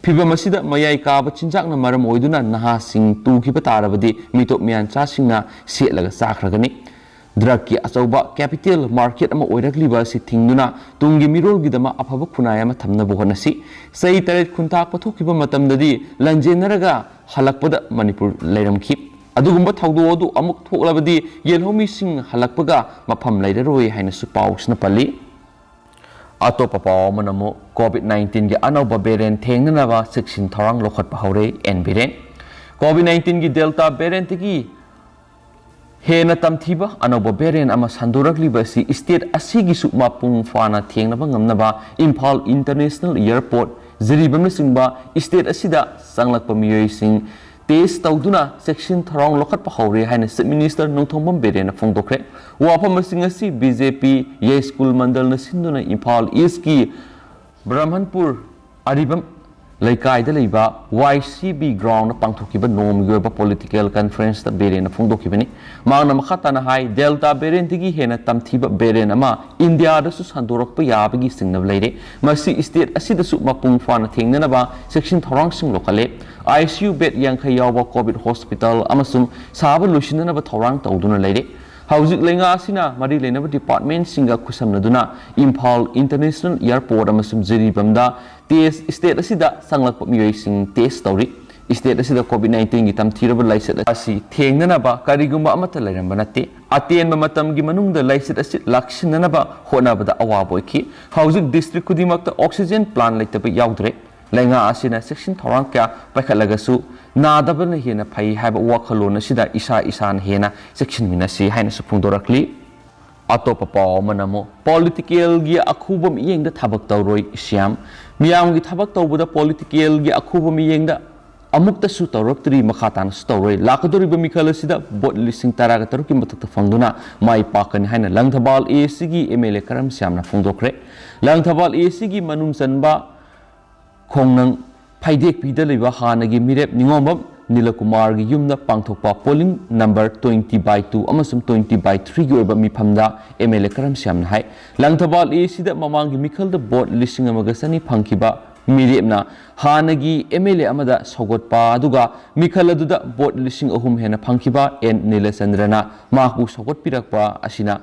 ꯐꯤꯚꯝ ꯑꯁꯤꯗ ꯃꯌꯥꯏ ꯀꯥꯕ ꯆꯤꯟꯖꯥꯛꯅ ꯃꯔꯝ ꯑꯣꯏꯗꯨꯅ ꯅꯍꯥꯁꯤꯡ ꯇꯨꯈꯤꯕ ꯇꯥꯔꯕꯗꯤ ꯃꯤꯇꯣꯞ ꯃꯤꯌꯥꯟꯆꯥꯁꯤꯡꯅ ꯁꯦꯠꯂꯒ ꯆꯥꯈ꯭ꯔꯒꯅꯤ꯫ Drugꯀꯤ ꯑꯆꯧꯕ capital market ꯑꯃ ꯑꯣꯏꯔꯛꯂꯤꯕ ꯑꯁꯤ ꯊꯤꯡꯗꯨꯅ ꯇꯨꯡꯒꯤ ꯃꯤꯔꯣꯜꯒꯤꯗꯃꯛ ꯑꯐꯕ ꯈꯨꯟꯅꯥꯏ ꯑꯃ ꯊꯝꯅꯕ ꯍꯣꯠꯅꯁꯤ꯫ ꯆꯍꯤ ꯇꯔꯦꯠ ꯈꯨꯟꯇꯥꯛꯄ ꯊꯣꯛꯈꯤꯕ ꯃꯇꯝꯗꯗꯤ ꯂꯥꯟꯖꯦꯟꯅꯔꯒ ꯍꯜꯂꯛꯄꯗ ꯃꯅꯤꯄꯨꯔ ꯂꯩꯔꯝꯈꯤ꯫ ꯑꯗꯨꯒꯨꯝꯕ ꯊꯧꯗꯣꯛ ꯑꯗꯨ ꯑꯃꯨꯛ ꯊꯣꯛꯂꯕꯗꯤ ꯌꯦꯜꯍꯧꯃꯤꯁꯤꯡ ꯍꯜꯂꯛꯄꯒ ꯃꯐꯝ ꯂꯩꯔꯔꯣꯏ ꯍꯥꯏꯅꯁꯨ ꯄꯥꯎꯁꯤꯅ ꯄꯜꯂꯤ꯫ ꯑꯇꯣꯞꯄ ꯄꯥꯎ ꯑꯃꯅ ꯑꯃꯨꯛ COVID nineteenꯒꯤ ꯑꯅꯧꯕ variant ꯊꯦꯡꯅꯅꯕ ꯆꯦꯛꯁꯤꯟ ꯊꯧꯔꯥꯡ ꯂꯧꯈꯠꯄ ꯍꯧꯔꯦ꯫ N Biren꯫ COVID nineteenꯒꯤ Delta variantꯇꯒꯤ ꯍꯦꯟꯅ ꯇꯝꯊꯤꯕ ꯑꯅꯧꯕ variant ꯑꯃ ꯁꯟꯗꯣꯔꯛꯂꯤꯕ ꯑꯁꯤ state ꯑꯁꯤꯒꯤꯁꯨ ꯃꯄꯨꯡ ꯐꯥꯅ ꯊꯦꯡꯅꯕ ꯉꯝꯅꯕ ꯏꯝꯐꯥꯜ International Airport, ꯖꯤꯔꯤꯕꯥꯝꯅꯆꯤꯡꯕ state ꯑꯁꯤꯗ ꯆꯪꯂꯛꯄ ꯃꯤꯑꯣꯏꯁꯤꯡ test ꯇꯧꯗꯨꯅ ꯆꯦꯛꯁꯤꯟ ꯊꯧꯔꯥꯡ ꯂꯧꯈꯠꯄ ꯍꯧꯔꯦ ꯍꯥꯏꯅ Chief Minister ꯅꯣꯡꯊꯣꯝꯕꯝ ꯕꯤꯔꯦꯟꯅ ꯐꯣꯡꯗꯣꯛꯈ꯭ꯔꯦ꯫ ꯋꯥꯐꯝꯁꯤꯡ ꯑꯁꯤ B J P ꯌꯥꯏꯁ꯭ꯀꯨꯜ ꯃꯟꯗꯜꯅ ꯁꯤꯟꯗꯨꯅ ꯏꯝꯐꯥꯜ Eastꯀꯤ ꯕ꯭ꯔꯍꯃꯟꯄꯨꯔ ꯑꯔꯤꯕꯝ ꯂꯩꯀꯥꯏꯗ ꯂꯩꯕ Y C B groundꯗ ꯄꯥꯡꯊꯣꯛꯈꯤꯕ ꯅꯣꯡꯃꯒꯤ ꯑꯣꯏꯕ political conferenceꯇ ꯕꯤꯔꯦꯟꯅ ꯐꯣꯡꯗꯣꯛꯈꯤꯕꯅꯤ꯫ ꯃꯍꯥꯛꯅ ꯃꯈꯥ ꯇꯥꯅ ꯍꯥꯏ, Delta variantꯇꯒꯤ ꯍꯦꯟꯅ ꯇꯝꯊꯤꯕ variant ꯑꯃ ꯏꯟꯗꯤꯌꯥꯗꯁꯨ ꯁꯟꯗꯣꯔꯛꯄ ꯌꯥꯕꯒꯤ ꯆꯤꯡꯅꯕ ꯂꯩꯔꯦ꯫ ꯃꯁꯤ state ꯑꯁꯤꯗꯁꯨ ꯃꯄꯨꯡ ꯐꯥꯅ ꯊꯦꯡꯅꯅꯕ ꯆꯦꯛꯁꯤꯟ ꯊꯧꯔꯥꯡꯁꯤꯡ ꯂꯧꯈꯠꯂꯦ꯫ I C U bed ꯌꯥꯡꯈꯩ ꯌꯥꯎꯕ COVID hospital ꯑꯃꯁꯨꯡ ꯁꯥꯕ ꯂꯣꯏꯁꯤꯟꯅꯅꯕ ꯊꯧꯔꯥꯡ ꯇꯧꯗꯨꯅ ꯂꯩꯔꯦ꯫ ꯍꯧꯖꯤꯛ ꯂꯩꯉꯥꯛ ꯑꯁꯤꯅ ꯃꯔꯤ ꯂꯩꯅꯕ departmentꯁꯤꯡꯒ ꯈꯨꯠꯁꯝꯅꯗꯨꯅ ꯏꯝꯐꯥꯜ International Airport ꯑꯃꯁꯨꯡ ꯖꯤꯔꯤꯕꯥꯝꯗ test, state ꯑꯁꯤꯗ ꯆꯪꯂꯛꯄ ꯃꯤꯑꯣꯏꯁꯤꯡ test ꯇꯧꯔꯤ꯫ State ꯑꯁꯤꯗ COVID nineteenꯒꯤ ꯇꯝꯊꯤꯔꯕ ꯂꯥꯏꯆꯠ ꯑꯁꯤ ꯊꯦꯡꯅꯅꯕ ꯀꯔꯤꯒꯨꯝꯕ ꯑꯃꯠꯇ ꯂꯩꯔꯝꯕ ꯅꯠꯇꯦ꯫ ꯑꯇꯦꯟꯕ ꯃꯇꯝꯒꯤ ꯃꯅꯨꯡꯗ ꯂꯥꯏꯆꯠ ꯑꯁꯤ ꯂꯥꯛꯁꯤꯟꯅꯅꯕ ꯍꯣꯠꯅꯕꯗ ꯑꯋꯥꯕ ꯑꯣꯏꯈꯤ꯫ ꯍꯧꯖꯤꯛ district ꯈꯨꯗꯤꯡꯃꯛꯇ oxygen plant ꯂꯩꯇꯕ ꯌꯥꯎꯗ꯭ꯔꯦ꯫ ꯂꯩꯉꯥꯛ ꯑꯁꯤꯅ ꯆꯦꯛꯁꯤꯟ ꯊꯧꯔꯥꯡ ꯀꯌꯥ ꯄꯥꯏꯈꯠꯂꯒꯁꯨ ꯅꯥꯗꯕꯅ ꯍꯦꯟꯅ ꯐꯩ ꯍꯥꯏꯕ ꯋꯥꯈꯜꯂꯣꯟ ꯑꯁꯤꯗ ꯏꯁꯥ ꯏꯁꯥꯅ ꯍꯦꯟꯅ ꯆꯦꯛꯁꯤꯟꯃꯤꯟꯅꯁꯤ ꯍꯥꯏꯅꯁꯨ ꯐꯣꯡꯗꯣꯔꯛꯂꯤ꯫ ꯑꯇꯣꯞꯄ ꯄꯥꯎ ꯑꯃꯅ ꯑꯃꯨꯛ ꯄꯣꯂꯤꯇꯤꯀꯦꯜꯒꯤ ꯑꯈꯨꯕ ꯃꯤꯠꯌꯦꯡꯗ ꯊꯕꯛ ꯇꯧꯔꯣꯏ ꯁꯤꯌꯥꯝ꯫ ꯃꯤꯌꯥꯝꯒꯤ ꯊꯕꯛ ꯇꯧꯕꯗ ꯄꯣꯂꯤꯇꯤꯀꯦꯜꯒꯤ ꯑꯈꯨꯕ ꯃꯤꯠꯌꯦꯡꯗ ꯑꯃꯨꯛꯇꯁꯨ ꯇꯧꯔꯛꯇ꯭ꯔꯤ, ꯃꯈꯥ ꯇꯥꯅꯁꯨ ꯇꯧꯔꯣꯏ꯫ ꯂꯥꯛꯀꯗꯧꯔꯤꯕ ꯃꯤꯈꯜ ꯑꯁꯤꯗ ꯚꯣꯠ ꯂꯤꯁꯤꯡ ꯇꯔꯥꯒ ꯇꯔꯨꯛꯀꯤ ꯃꯊꯛꯇ ꯐꯪꯗꯨꯅ ꯃꯥꯏ ꯄꯥꯛꯀꯅꯤ ꯍꯥꯏꯅ ꯂꯪꯊꯕꯥꯜ ꯑꯦ ꯁꯤꯒꯤ ꯑꯦꯝ ꯑꯦꯜ ꯑꯦ ꯀꯔꯝ ꯁꯤꯌꯥꯝꯅ ꯐꯣꯡꯗꯣꯛꯈ꯭ꯔꯦ꯫ ꯂꯪꯊꯕꯥꯜ ꯑꯦ ꯁꯤꯒꯤ ꯃꯅꯨꯡ ꯆꯟꯕ ꯈꯣꯡꯅꯪ ꯐꯩꯗꯦꯛꯄꯤꯗ ꯂꯩꯕ ꯍꯥꯟꯅꯒꯤ ꯃꯤꯔꯦꯞ ꯅꯤꯉꯣꯝꯕꯝ ꯅꯤꯂꯀꯨꯃꯥꯔꯒꯤ ꯌꯨꯝꯗ ꯄꯥꯡꯊꯣꯛꯄ polling number twenty by two ꯑꯃꯁꯨꯡ twenty by threeꯒꯤ ꯑꯣꯏꯕ ꯃꯤꯐꯝꯗ ꯑꯦꯝ ꯑꯦꯜ ꯑꯦ ꯀꯔꯝ ꯁꯤꯌꯥꯝꯅ ꯍꯥꯏ, ꯂꯪꯊꯕꯥꯜ ꯑꯦ ꯁꯤꯗ ꯃꯃꯥꯡꯒꯤ ꯃꯤꯈꯜꯗ ꯚꯣꯠ ꯂꯤꯁꯤꯡ ꯑꯃꯒ ꯆꯅꯤ ꯐꯪꯈꯤꯕ ꯃꯤꯔꯦꯞꯅ ꯍꯥꯟꯅꯒꯤ ꯑꯦꯝ ꯑꯦꯜ ꯑꯦ ꯑꯃꯗ ꯁꯧꯒꯠꯄ, ꯑꯗꯨꯒ ꯃꯤꯈꯜ ꯑꯗꯨꯗ ꯚꯣꯠ ꯂꯤꯁꯤꯡ ꯑꯍꯨꯝ ꯍꯦꯟꯅ ꯐꯪꯈꯤꯕ ꯑꯦꯟ ꯅꯤꯂꯆꯟꯗ꯭ꯔꯅ ꯃꯍꯥꯛꯄꯨ ꯁꯧꯒꯠꯄꯤꯔꯛꯄ ꯑꯁꯤꯅ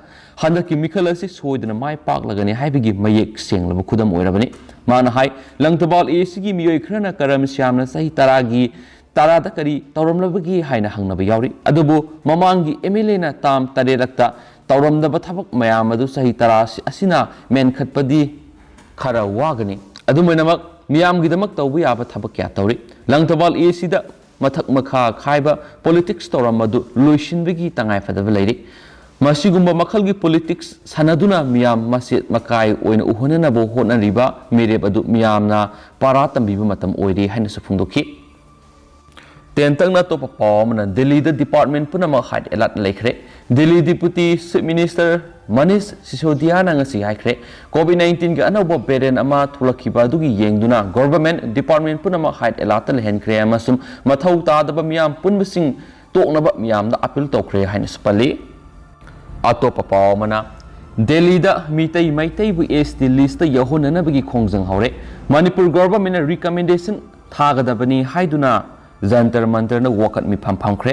ꯍꯟꯗꯛꯀꯤ ꯃꯤꯈꯜ ꯑꯁꯤ ꯁꯣꯏꯗꯅ ꯃꯥꯏ ꯄꯥꯛꯂꯒꯅꯤ ꯍꯥꯏꯕꯒꯤ ꯃꯌꯦꯛ ꯁꯦꯡꯂꯕ ꯈꯨꯗꯝ ꯑꯣꯏꯔꯕꯅꯤ꯫ ꯃꯥꯅ ꯍꯥꯏ, ꯂꯪꯊꯕꯥꯜ ꯑꯦ ꯁꯤꯒꯤ ꯃꯤꯑꯣꯏ ꯈꯔꯅ ꯀꯔꯝ ꯁꯤꯌꯥꯝꯅ ꯆꯍꯤ ꯇꯔꯥꯒꯤ, ꯇꯔꯥꯗ ꯀꯔꯤ ꯇꯧꯔꯝꯂꯕꯒꯦ ꯍꯥꯏꯅ ꯍꯪꯅꯕ ꯌꯥꯎꯔꯤ꯫ ꯑꯗꯨꯕꯨ ꯃꯃꯥꯡꯒꯤ ꯑꯦꯝ ꯑꯦꯜ ꯑꯦꯅ ꯇꯥꯝ ꯇꯔꯦꯠꯂꯛꯇ ꯇꯧꯔꯝꯗꯕ ꯊꯕꯛ ꯃꯌꯥꯝ ꯑꯗꯨ ꯆꯍꯤ ꯇꯔꯥ ꯑꯁꯤ-, ꯑꯁꯤꯅ ꯃꯦꯟꯈꯠꯄꯗꯤ ꯈꯔ ꯋꯥꯒꯅꯤ꯫ ꯑꯗꯨꯝ ꯑꯣꯏꯅꯃꯛ, ꯃꯤꯌꯥꯝꯒꯤꯗꯃꯛ ꯇꯧꯕ ꯌꯥꯕ ꯊꯕꯛ ꯀꯌꯥ ꯇꯧꯔꯤ꯫ ꯂꯪꯊꯕꯥꯜ ꯑꯦ ꯁꯤꯗ ꯃꯊꯛ ꯃꯈꯥ ꯈꯥꯏꯕ ꯄꯣꯂꯤꯇꯤꯛꯁ ꯇꯧꯔꯝꯕꯗꯨ ꯂꯣꯏꯁꯤꯟꯕꯒꯤ ꯇꯉꯥꯏꯐꯗꯕ ꯂꯩꯔꯤ꯫ ꯃꯁꯤꯒꯨꯝꯕ ꯃꯈꯜꯒꯤ ꯄꯣꯂꯤꯇꯤꯛꯁ ꯁꯥꯟꯅꯗꯨꯅ ꯃꯤꯌꯥꯝ ꯃꯆꯦꯠ ꯃꯀꯥꯏ ꯑꯣꯏꯅ ꯎꯍꯟꯅꯅꯕ ꯍꯣꯠꯅꯔꯤꯕ ꯃꯤꯔꯦꯞ ꯑꯗꯨ ꯃꯤꯌꯥꯝꯅ ꯄꯥꯔꯥ ꯇꯝꯕꯤꯕ ꯃꯇꯝ ꯑꯣꯏꯔꯦ ꯍꯥꯏꯅꯁꯨ ꯐꯣꯡꯗꯣꯛꯈꯤ꯫ ꯇꯦꯟꯇꯛꯅ ꯑꯇꯣꯞꯄ ꯄꯥꯎ ꯑꯃꯅ, ꯗꯤꯜꯂꯤꯗ ꯗꯤꯄꯥꯔꯠꯃꯦꯟ ꯄꯨꯝꯅꯃꯛ ꯍꯥꯏ ꯑꯦꯂꯔꯠ ꯂꯩꯈ꯭ꯔꯦ꯫ Delhi deputy chief minister Manish ꯁꯤꯁꯣꯗꯤꯌꯥꯅ ꯉꯁꯤ ꯍꯥꯏꯈ꯭ꯔꯦ, ꯀꯣꯚꯤꯗ ꯅꯥꯏꯟꯇꯤꯟꯒꯤ ꯑꯅꯧꯕ ꯚꯦꯔꯤꯌꯦꯟ ꯑꯃ ꯊꯣꯛꯂꯛꯈꯤꯕ ꯑꯗꯨꯒꯤ ꯌꯦꯡꯗꯨꯅ ꯒꯣꯚꯔꯟꯃꯦꯟꯠ ꯗꯤꯄꯥꯔꯠꯃꯦꯟꯠ ꯄꯨꯝꯅꯃꯛ ꯍꯥꯏ ꯑꯦꯂꯔꯠꯇ ꯂꯩꯍꯟꯈ꯭ꯔꯦ ꯑꯃꯁꯨꯡ ꯃꯊꯧ ꯇꯥꯗꯕ ꯃꯤꯌꯥꯝ ꯄꯨꯟꯕꯁꯤꯡ ꯇꯣꯛꯅꯕ ꯃꯤꯌꯥꯝꯗ ꯑꯄꯤꯜ ꯇꯧꯈ꯭ꯔꯦ ꯍꯥꯏꯅꯁꯨ ꯄꯜꯂꯤ꯫ ꯑꯇꯣꯞꯄ ꯄꯥꯎ ꯑꯃꯅ, ꯗꯦꯜꯂꯤꯗ ꯃꯤꯇꯩ ꯃꯩꯇꯩꯕꯨ ꯑꯦꯁ ꯇꯤ ꯂꯤꯁꯇ ꯌꯥꯎꯍꯟꯅꯅꯕꯒꯤ ꯈꯣꯡꯖꯪ ꯍꯧꯔꯦ꯫ ꯃꯅꯤꯄꯨꯔ ꯒꯣꯚꯔꯟꯃꯦꯟꯠꯅ ꯔꯤꯀꯃꯦꯟꯗꯦꯁꯟ ꯊꯥꯒꯗꯕꯅꯤ ꯍꯥꯏꯗꯨꯅ ꯖꯟꯇꯔ ꯃꯟꯇꯔꯅ ꯋꯥꯀꯠ ꯃꯤꯐꯝ ꯐꯝꯈ꯭ꯔꯦ꯫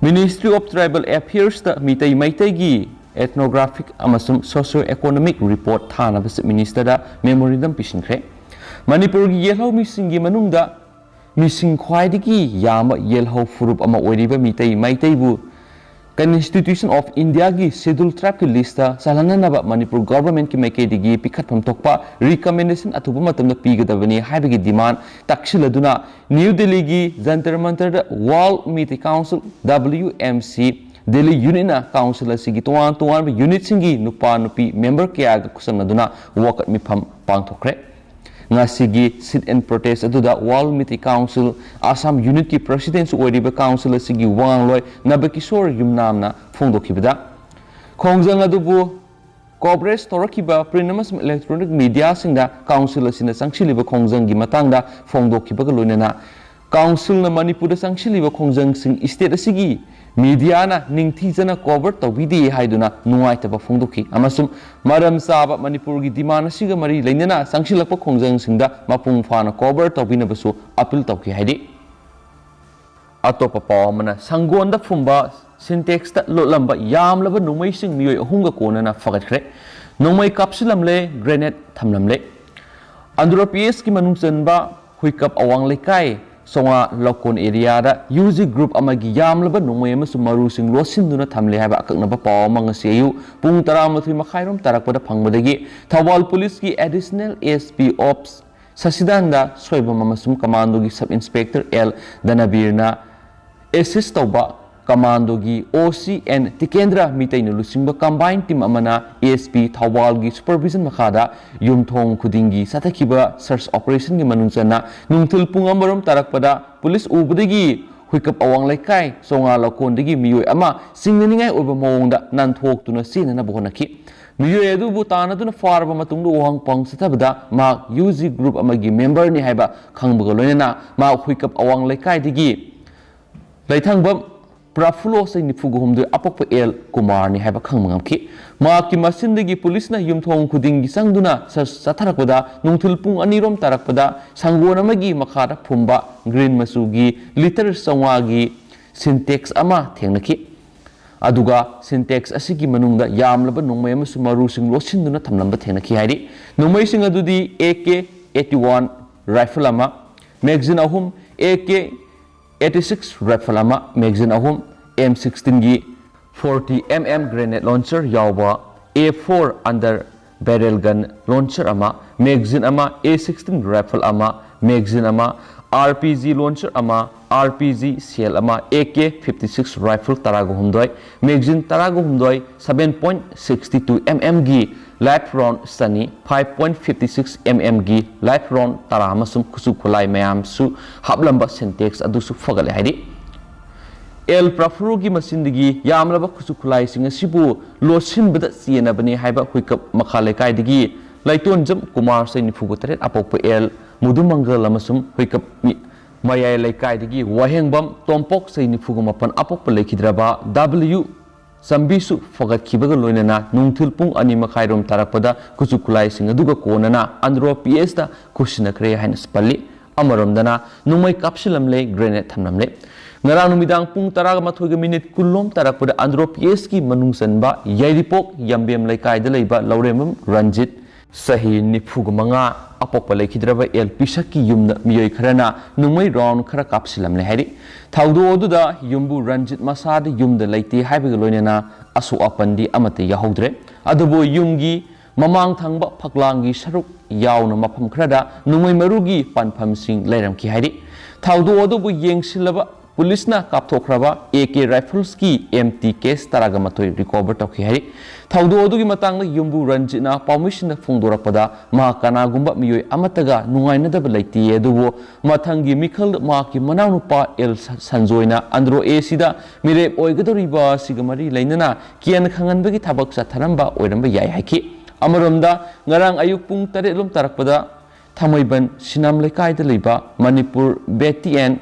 ꯃꯤꯅꯤꯁꯇ꯭ꯔꯤ ꯑꯣꯐ ꯇ꯭ꯔꯥꯏꯕꯦꯜ ꯑꯦꯐꯤꯌꯔꯁꯇ ꯃꯤꯇꯩ ꯃꯩꯇꯩꯒꯤ ꯑꯦꯊꯅꯣꯒ꯭ꯔꯥꯐꯤꯛ ꯑꯃꯁꯨꯡ ꯁꯣꯁꯤꯑꯣ ꯏꯀꯣꯅꯣꯃꯤꯛ ꯔꯤꯄꯣꯔꯠ ꯊꯥꯅꯕ ꯆꯤꯐ ꯃꯤꯅꯤꯁꯇꯔꯗ ꯃꯦꯃꯣꯔꯦꯟꯗꯝ ꯄꯤꯁꯤꯟꯈ꯭ꯔꯦ꯫ ꯃꯅꯤꯄꯨꯔꯒꯤ ꯌꯦꯜꯍꯧ ꯃꯤꯁꯤꯡꯒꯤ ꯃꯅꯨꯡꯗ ꯃꯤꯁꯤꯡ ꯈ꯭ꯋꯥꯏꯗꯒꯤ ꯌꯥꯝꯕ ꯌꯦꯜꯍꯧ ꯐꯨꯔꯨꯞ ꯑꯃ ꯑꯣꯏꯔꯤꯕ Meitei ꯃꯩꯇꯩꯕꯨ Constitution of Indiaꯒꯤ Scheduled Tribeꯀꯤ listꯇ ꯆꯜꯍꯟꯅꯅꯕ Manipur governmentꯀꯤ ꯃꯥꯏꯀꯩꯗꯒꯤ ꯄꯤꯈꯠꯐꯝ ꯊꯣꯛꯄ recommendation ꯑꯊꯨꯕ ꯃꯇꯝꯗ ꯄꯤꯒꯗꯕꯅꯤ ꯍꯥꯏꯕꯒꯤ demand ꯇꯛꯁꯤꯜꯂꯗꯨꯅ ꯅ꯭ꯌꯨ ꯗꯤꯜꯂꯤꯒꯤ Jantar ꯃꯟꯇꯔꯗ World Meitei Council, W M C, Delhi unitꯅ council ꯑꯁꯤꯒꯤ ꯇꯣꯉꯥꯟ ꯇꯣꯉꯥꯟꯕ unitꯁꯤꯡꯒꯤ ꯅꯨꯄꯥ ꯅꯨꯄꯤ member ꯀꯌꯥꯒ ꯈꯨꯠꯁꯝꯅꯗꯨꯅ ꯋꯥꯀꯠ ꯃꯤꯐꯝ ꯄꯥꯡꯊꯣꯛꯈ꯭ꯔꯦ꯫ ꯉꯁꯤꯒꯤ sit and protest ꯑꯗꯨꯗ World Meitei Council Assam unitꯀꯤ presidentꯁꯨ ꯑꯣꯏꯔꯤꯕ council ꯑꯁꯤꯒꯤ ꯋꯥꯉꯥꯡꯂꯣꯏ ꯅꯕꯀꯤꯁꯣꯔ ꯌꯨꯝꯅꯥꯝꯅ ꯐꯣꯡꯗꯣꯛꯈꯤꯕꯗ, ꯈꯣꯡꯖꯪ ꯑꯗꯨꯕꯨ coverage ꯇꯧꯔꯛꯈꯤꯕ print ꯑꯃꯁꯨꯡ electronic mediaꯁꯤꯡꯗ council ꯑꯁꯤꯅ ꯆꯪꯁꯤꯜꯂꯤꯕ ꯈꯣꯡꯖꯪꯒꯤ ꯃꯇꯥꯡꯗ ꯐꯣꯡꯗꯣꯛꯈꯤꯕꯒ ꯂꯣꯏꯅꯅ councilꯅ ꯃꯅꯤꯄꯨꯔꯗ ꯆꯪꯁꯤꯜꯂꯤꯕ ꯈꯣꯡꯖꯪꯁꯤꯡ state ꯑꯁꯤꯒꯤ mediaꯅ ꯅꯤꯡꯊꯤꯖꯅ cover ꯇꯧꯕꯤꯗꯦ ꯍꯥꯏꯗꯨꯅ ꯅꯨꯡꯉꯥꯏꯇꯕ ꯐꯣꯡꯗꯣꯛꯈꯤ ꯑꯃꯁꯨꯡ ꯃꯔꯝ ꯆꯥꯕ ꯃꯅꯤꯄꯨꯔꯒꯤ demand ꯑꯁꯤꯒ ꯃꯔꯤ ꯂꯩꯅꯅ ꯆꯪꯁꯤꯜꯂꯛꯄ ꯈꯣꯡꯖꯪꯁꯤꯡꯗ ꯃꯄꯨꯡ ꯐꯥꯅ cover ꯇꯧꯕꯤꯅꯕꯁꯨ appeal ꯇꯧꯈꯤ ꯍꯥꯏꯔꯤ꯫ ꯑꯇꯣꯞꯄ ꯄꯥꯎ ꯑꯃꯅ, ꯁꯪꯒꯣꯟꯗ ꯐꯨꯝꯕ Sintexꯇ ꯂꯣꯠꯂꯝꯕ ꯌꯥꯝꯂꯕ ꯅꯣꯡꯃꯩꯁꯤꯡ ꯃꯤꯑꯣꯏ ꯑꯍꯨꯝꯒ ꯀꯣꯟꯅꯅ ꯐꯒꯠꯈ꯭ꯔꯦ꯫ ꯅꯣꯡꯃꯩ ꯀꯥꯞꯁꯤꯜꯂꯝꯂꯦ, grenade ꯊꯝꯂꯝꯂꯦ꯫ ꯑꯟꯗ꯭ꯔꯣ P S ꯀꯤ ꯃꯅꯨꯡ ꯆꯟꯕ ꯍꯨꯏꯀꯞ ꯑꯋꯥꯡ ꯂꯩꯀꯥꯏ ꯆꯣꯉꯥ ꯂꯧꯀꯣꯟ areaꯗ U G group ꯑꯃꯒꯤ ꯌꯥꯝꯂꯕ ꯅꯣꯡꯃꯩ ꯑꯃꯁꯨꯡ ꯃꯔꯨꯁꯤꯡ ꯂꯣꯠꯁꯤꯟꯗꯨꯅ ꯊꯝꯂꯦ ꯍꯥꯏꯕ ꯑꯀꯛꯅꯕ ꯄꯥꯎ ꯑꯃ ꯉꯁꯤ ꯑꯌꯨꯛ ꯄꯨꯡ ꯇꯔꯥꯃꯥꯊꯣꯏ ꯃꯈꯥꯏꯔꯣꯝ ꯇꯥꯔꯛꯄꯗ ꯐꯪꯕꯗꯒꯤ ꯊꯧꯕꯥꯜ ꯄꯨꯂꯤꯁꯀꯤ Additional S P Ops ꯁꯁꯤꯗꯥꯅꯟꯗ Soibam ꯑꯃꯁꯨꯡ commandoꯒꯤ sub inspector L ꯙꯅꯕꯤꯔꯅ assist ꯇꯧꯕ commandoꯒꯤ O C N ꯇꯤꯀꯦꯟꯗ꯭ꯔ ꯃꯤꯇꯩꯅ ꯂꯨꯆꯤꯡꯕ combined team ꯑꯃꯅ S P ꯊꯧꯕꯥꯜꯒꯤ supervision ꯃꯈꯥꯗ ꯌꯨꯝꯊꯣꯡ ꯈꯨꯗꯤꯡꯒꯤ ꯆꯠꯊꯈꯤꯕ search operationꯒꯤ ꯃꯅꯨꯡ ꯆꯟꯅ ꯅꯨꯡꯊꯤꯜ ꯄꯨꯡ ꯑꯃꯔꯣꯝ ꯇꯥꯔꯛꯄꯗ ꯄꯨꯂꯤꯁ ꯎꯕꯗꯒꯤ ꯍꯨꯏꯀꯞ ꯑꯋꯥꯡ ꯂꯩꯀꯥꯏ ꯆꯣꯉꯥ ꯂꯧꯀꯣꯟꯗꯒꯤ ꯃꯤꯑꯣꯏ ꯑꯃ ꯆꯤꯡꯅꯅꯤꯡꯉꯥꯏ ꯑꯣꯏꯕ ꯃꯑꯣꯡꯗ ꯅꯥꯟꯊꯣꯛꯇꯨꯅ ꯆꯦꯟꯅꯅꯕ ꯍꯣꯠꯅꯈꯤ꯫ ꯃꯤꯑꯣꯏ ꯑꯗꯨꯕꯨ ꯇꯥꯟꯅꯗꯨꯅ ꯐꯥꯔꯕ ꯃꯇꯨꯡꯗ ꯋꯥꯍꯪ ꯄꯥꯎꯍꯪ ꯆꯠꯊꯕꯗ ꯃꯍꯥꯛ U G group ꯑꯃꯒꯤ memberꯅꯤ ꯍꯥꯏꯕ ꯈꯪꯕꯒ ꯂꯣꯏꯅꯅ ꯃꯍꯥꯛ ꯍꯨꯏꯀꯞ ꯑꯋꯥꯡ ꯂꯩꯀꯥꯏꯗꯒꯤ ꯂꯩꯊꯪꯕꯝ ꯄ꯭ꯔꯐꯨꯜꯂꯣ ꯆꯍꯤ ꯅꯤꯐꯨꯒ ꯍꯨꯝꯗꯣꯏ ꯑꯄꯣꯛꯄ L ꯀꯨꯃꯥꯔꯅꯤ ꯍꯥꯏꯕ ꯈꯪꯕ ꯉꯝꯈꯤ꯫ ꯃꯍꯥꯛꯀꯤ ꯃꯆꯤꯟꯗꯒꯤ ꯄꯨꯂꯤꯁꯅ ꯌꯨꯝꯊꯣꯡ ꯈꯨꯗꯤꯡꯒꯤ ꯆꯪꯗꯨꯅ search ꯆꯠꯊꯔꯛꯄꯗ ꯅꯨꯡꯊꯤꯜ ꯄꯨꯡ ꯑꯅꯤꯔꯣꯝ ꯇꯥꯔꯛꯄꯗ ꯁꯪꯒꯣꯟ ꯑꯃꯒꯤ ꯃꯈꯥꯗ ꯐꯨꯝꯕ green ꯃꯆꯨꯒꯤ litre ꯆꯥꯝꯃꯉꯥꯒꯤ Sintex ꯑꯃ ꯊꯦꯡꯅꯈꯤ꯫ ꯑꯗꯨꯒ Sintex ꯑꯁꯤꯒꯤ ꯃꯅꯨꯡꯗ ꯌꯥꯝꯂꯕ ꯅꯣꯡꯃꯩ ꯑꯃꯁꯨꯡ ꯃꯔꯨꯁꯤꯡ ꯂꯣꯠꯁꯤꯟꯗꯨꯅ ꯊꯝꯂꯝꯕ ꯊꯦꯡꯅꯈꯤ ꯍꯥꯏꯔꯤ꯫ ꯅꯣꯡꯃꯩꯁꯤꯡ ꯑꯗꯨꯗꯤ A K eighty-one rifle ꯑꯃ, magazine ꯑꯍꯨꯝ, A K eighty-six rifle ꯑꯃ, magazine ꯑꯍꯨꯝ, M sixteenꯒꯤ forty M M grenade launcher ꯌꯥꯎꯕ A four under barrel gun launcher ꯑꯃ, magazine ꯑꯃ, A sixteen rifle ꯑꯃ, magazine ꯑꯃ, R P G launcher ꯑꯃ, R P G shell ꯑꯃ, A K fifty six rifle ꯇꯔꯥꯒ ꯍꯨꯝꯗꯣꯏ, magazine ꯇꯔꯥꯒ ꯍꯨꯝꯗꯣꯏ, seven point six two M M ꯒꯤ live round ꯆꯅꯤ, five point fifty six M M ꯒꯤ live round ꯇꯔꯥ ꯑꯃꯁꯨꯡ ꯈꯨꯠꯁꯨ ꯈꯨꯠꯂꯥꯏ ꯃꯌꯥꯝꯁꯨ ꯍꯥꯞꯂꯝꯕ Sintex ꯑꯗꯨꯁꯨ ꯐꯒꯠꯂꯦ ꯍꯥꯏꯔꯤ꯫ ꯑꯦꯜ ꯄ꯭ꯔꯐꯨꯔꯣꯒꯤ ꯃꯆꯤꯟꯗꯒꯤ ꯌꯥꯝꯂꯕ ꯈꯨꯠꯁꯨ ꯈꯨꯠꯂꯥꯏꯁꯤꯡ ꯑꯁꯤꯕꯨ ꯂꯣꯠꯁꯤꯟꯕꯗ ꯆꯦꯟꯅꯕꯅꯤ ꯍꯥꯏꯕ ꯍꯨꯏꯀꯞ ꯃꯈꯥ ꯂꯩꯀꯥꯏꯗꯒꯤ ꯂꯩꯇꯣꯟꯖꯝ ꯀꯨꯃꯥꯔ, ꯆꯍꯤ ꯅꯤꯐꯨꯒ ꯇꯔꯦꯠ, ꯑꯄꯣꯛꯄ ꯑꯦꯜ ꯃꯨꯗꯨꯃꯪꯒꯜ ꯑꯃꯁꯨꯡ ꯍꯨꯏꯀꯞ ꯃꯤ-, ꯃꯌꯥꯏ ꯂꯩꯀꯥꯏꯗꯒꯤ ꯋꯥꯍꯦꯡꯕꯝ ꯇꯣꯝꯄꯣꯛ, ꯆꯍꯤ ꯅꯤꯐꯨꯒ ꯃꯥꯄꯟ, ꯑꯄꯣꯛꯄ ꯂꯩꯈꯤꯗ꯭ꯔꯕ W ꯆꯥꯝꯕꯤꯁꯨ ꯐꯒꯠꯈꯤꯕꯒ ꯂꯣꯏꯅꯅ ꯅꯨꯡꯊꯤꯜ ꯄꯨꯡ ꯑꯅꯤ ꯃꯈꯥꯏꯔꯣꯝ ꯇꯥꯔꯛꯄꯗ ꯈꯨꯠꯁꯨ ꯈꯨꯠꯂꯥꯏꯁꯤꯡ ꯑꯗꯨꯒ ꯀꯣꯟꯅꯅ ꯑꯟꯗ꯭ꯔꯣ P S ꯇ ꯈꯨꯠꯁꯤꯟꯅꯈ꯭ꯔꯦ ꯍꯥꯏꯅꯁꯨ ꯄꯜꯂꯤ꯫ ꯑꯃꯔꯣꯝꯗꯅ ꯅꯣꯡꯃꯩ ꯀꯥꯞꯁꯤꯜꯂꯝꯂꯦ, grenade ꯊꯝꯂꯝꯂꯦ꯫ ꯉꯔꯥꯡ ꯅꯨꯃꯤꯗꯥꯡ ꯄꯨꯡ ꯇꯔꯥꯒ ꯃꯥꯊꯣꯏꯒ ꯃꯤꯅꯤꯠ ꯀꯨꯟꯂꯣꯝ ꯇꯥꯔꯛꯄꯗ ꯑꯟꯗ꯭ꯔꯣ P S ꯀꯤ ꯃꯅꯨꯡ ꯆꯟꯕ ꯌꯥꯏꯔꯤꯄꯣꯛ ꯌꯥꯝꯕꯦꯝ ꯂꯩꯀꯥꯏꯗ ꯂꯩꯕ ꯂꯧꯔꯦꯝꯕꯝ ꯔꯟꯖꯤꯠ, ꯆꯍꯤ ꯅꯤꯐꯨꯒ ꯃꯉꯥ, ꯑꯄꯣꯛꯄ ꯂꯩꯈꯤꯗ꯭ꯔꯕ ꯑꯦꯜ ꯄꯤꯁꯛꯀꯤ ꯌꯨꯝꯗ ꯃꯤꯑꯣꯏ ꯈꯔꯅ ꯅꯣꯡꯃꯩ round ꯈꯔ ꯀꯥꯞꯁꯤꯜꯂꯝꯂꯦ ꯍꯥꯏꯔꯤ꯫ ꯊꯧꯗꯣꯛ ꯑꯗꯨꯗ ꯌꯨꯝꯕꯨ ꯔꯟꯖꯤꯠ ꯃꯁꯥꯗꯤ ꯌꯨꯝꯗ ꯂꯩꯇꯦ ꯍꯥꯏꯕꯒ ꯂꯣꯏꯅꯅ ꯑꯁꯣꯛ ꯑꯄꯟꯗꯤ ꯑꯃꯠꯇ ꯌꯥꯎꯍꯧꯗ꯭ꯔꯦ꯫ ꯑꯗꯨꯕꯨ ꯌꯨꯝꯒꯤ ꯃꯃꯥꯡ ꯊꯪꯕ ꯐꯛꯂꯥꯡꯒꯤ ꯁꯔꯨꯛ ꯌꯥꯎꯅ ꯃꯐꯝ ꯈꯔꯗ ꯅꯣꯡꯃꯩ ꯃꯔꯨꯒꯤ ꯄꯥꯟꯐꯝꯁꯤꯡ ꯂꯩꯔꯝꯈꯤ ꯍꯥꯏꯔꯤ꯫ ꯊꯧꯗꯣꯛ ꯑꯗꯨꯕꯨ ꯌꯦꯡꯁꯤꯜꯂꯕ ꯄꯨꯂꯤꯁꯅ ꯀꯥꯞꯊꯣꯛꯈ꯭ꯔꯕ A K rifles ꯀꯤ empty case ꯇꯔꯥꯒ ꯃꯥꯊꯣꯏ recover ꯇꯧꯈꯤ ꯍꯥꯏꯔꯤ꯫ ꯊꯧꯗꯣꯛ ꯑꯗꯨꯒꯤ ꯃꯇꯥꯡꯗ ꯌꯨꯝꯕꯨ ꯔꯟꯖꯤꯠꯅ ꯄꯥꯎꯃꯤꯁꯤꯡꯗ ꯐꯣꯡꯗꯣꯔꯛꯄꯗ, ꯃꯍꯥꯛ ꯀꯅꯥꯒꯨꯝꯕ ꯃꯤꯑꯣꯏ ꯑꯃꯠꯇꯒ ꯅꯨꯡꯉꯥꯏꯅꯗꯕ ꯂꯩꯇꯦ, ꯑꯗꯨꯕꯨ ꯃꯊꯪꯒꯤ ꯃꯤꯈꯜꯗ ꯃꯍꯥꯛꯀꯤ ꯃꯅꯥꯎꯅꯨꯄꯥ ꯑꯦꯜ ꯁ-, ꯁꯟꯖꯣꯏꯅ ꯑꯟꯗ꯭ꯔꯣ A C ꯗ ꯃꯤꯔꯦꯞ ꯑꯣꯏꯒꯗꯧꯔꯤꯕ ꯑꯁꯤꯒ ꯃꯔꯤ ꯂꯩꯅꯅ ꯀꯤꯌꯟ ꯈꯪꯍꯟꯕꯒꯤ ꯊꯕꯛ ꯆꯠꯊꯔꯝꯕ ꯑꯣꯏꯔꯝꯕ ꯌꯥꯏ ꯍꯥꯏꯈꯤ꯫ ꯑꯃꯔꯣꯝꯗ, ꯉꯔꯥꯡ ꯑꯌꯨꯛ ꯄꯨꯡ ꯇꯔꯦꯠ ꯂꯣꯝ ꯇꯥꯔꯛꯄꯗ ꯊꯥꯡꯃꯩꯕꯟ ꯁꯤꯅꯥꯝ ꯂꯩꯀꯥꯏꯗ ꯂꯩꯕ ꯃꯅꯤꯄꯨꯔ ꯕꯦꯇꯤ ꯑꯦꯟ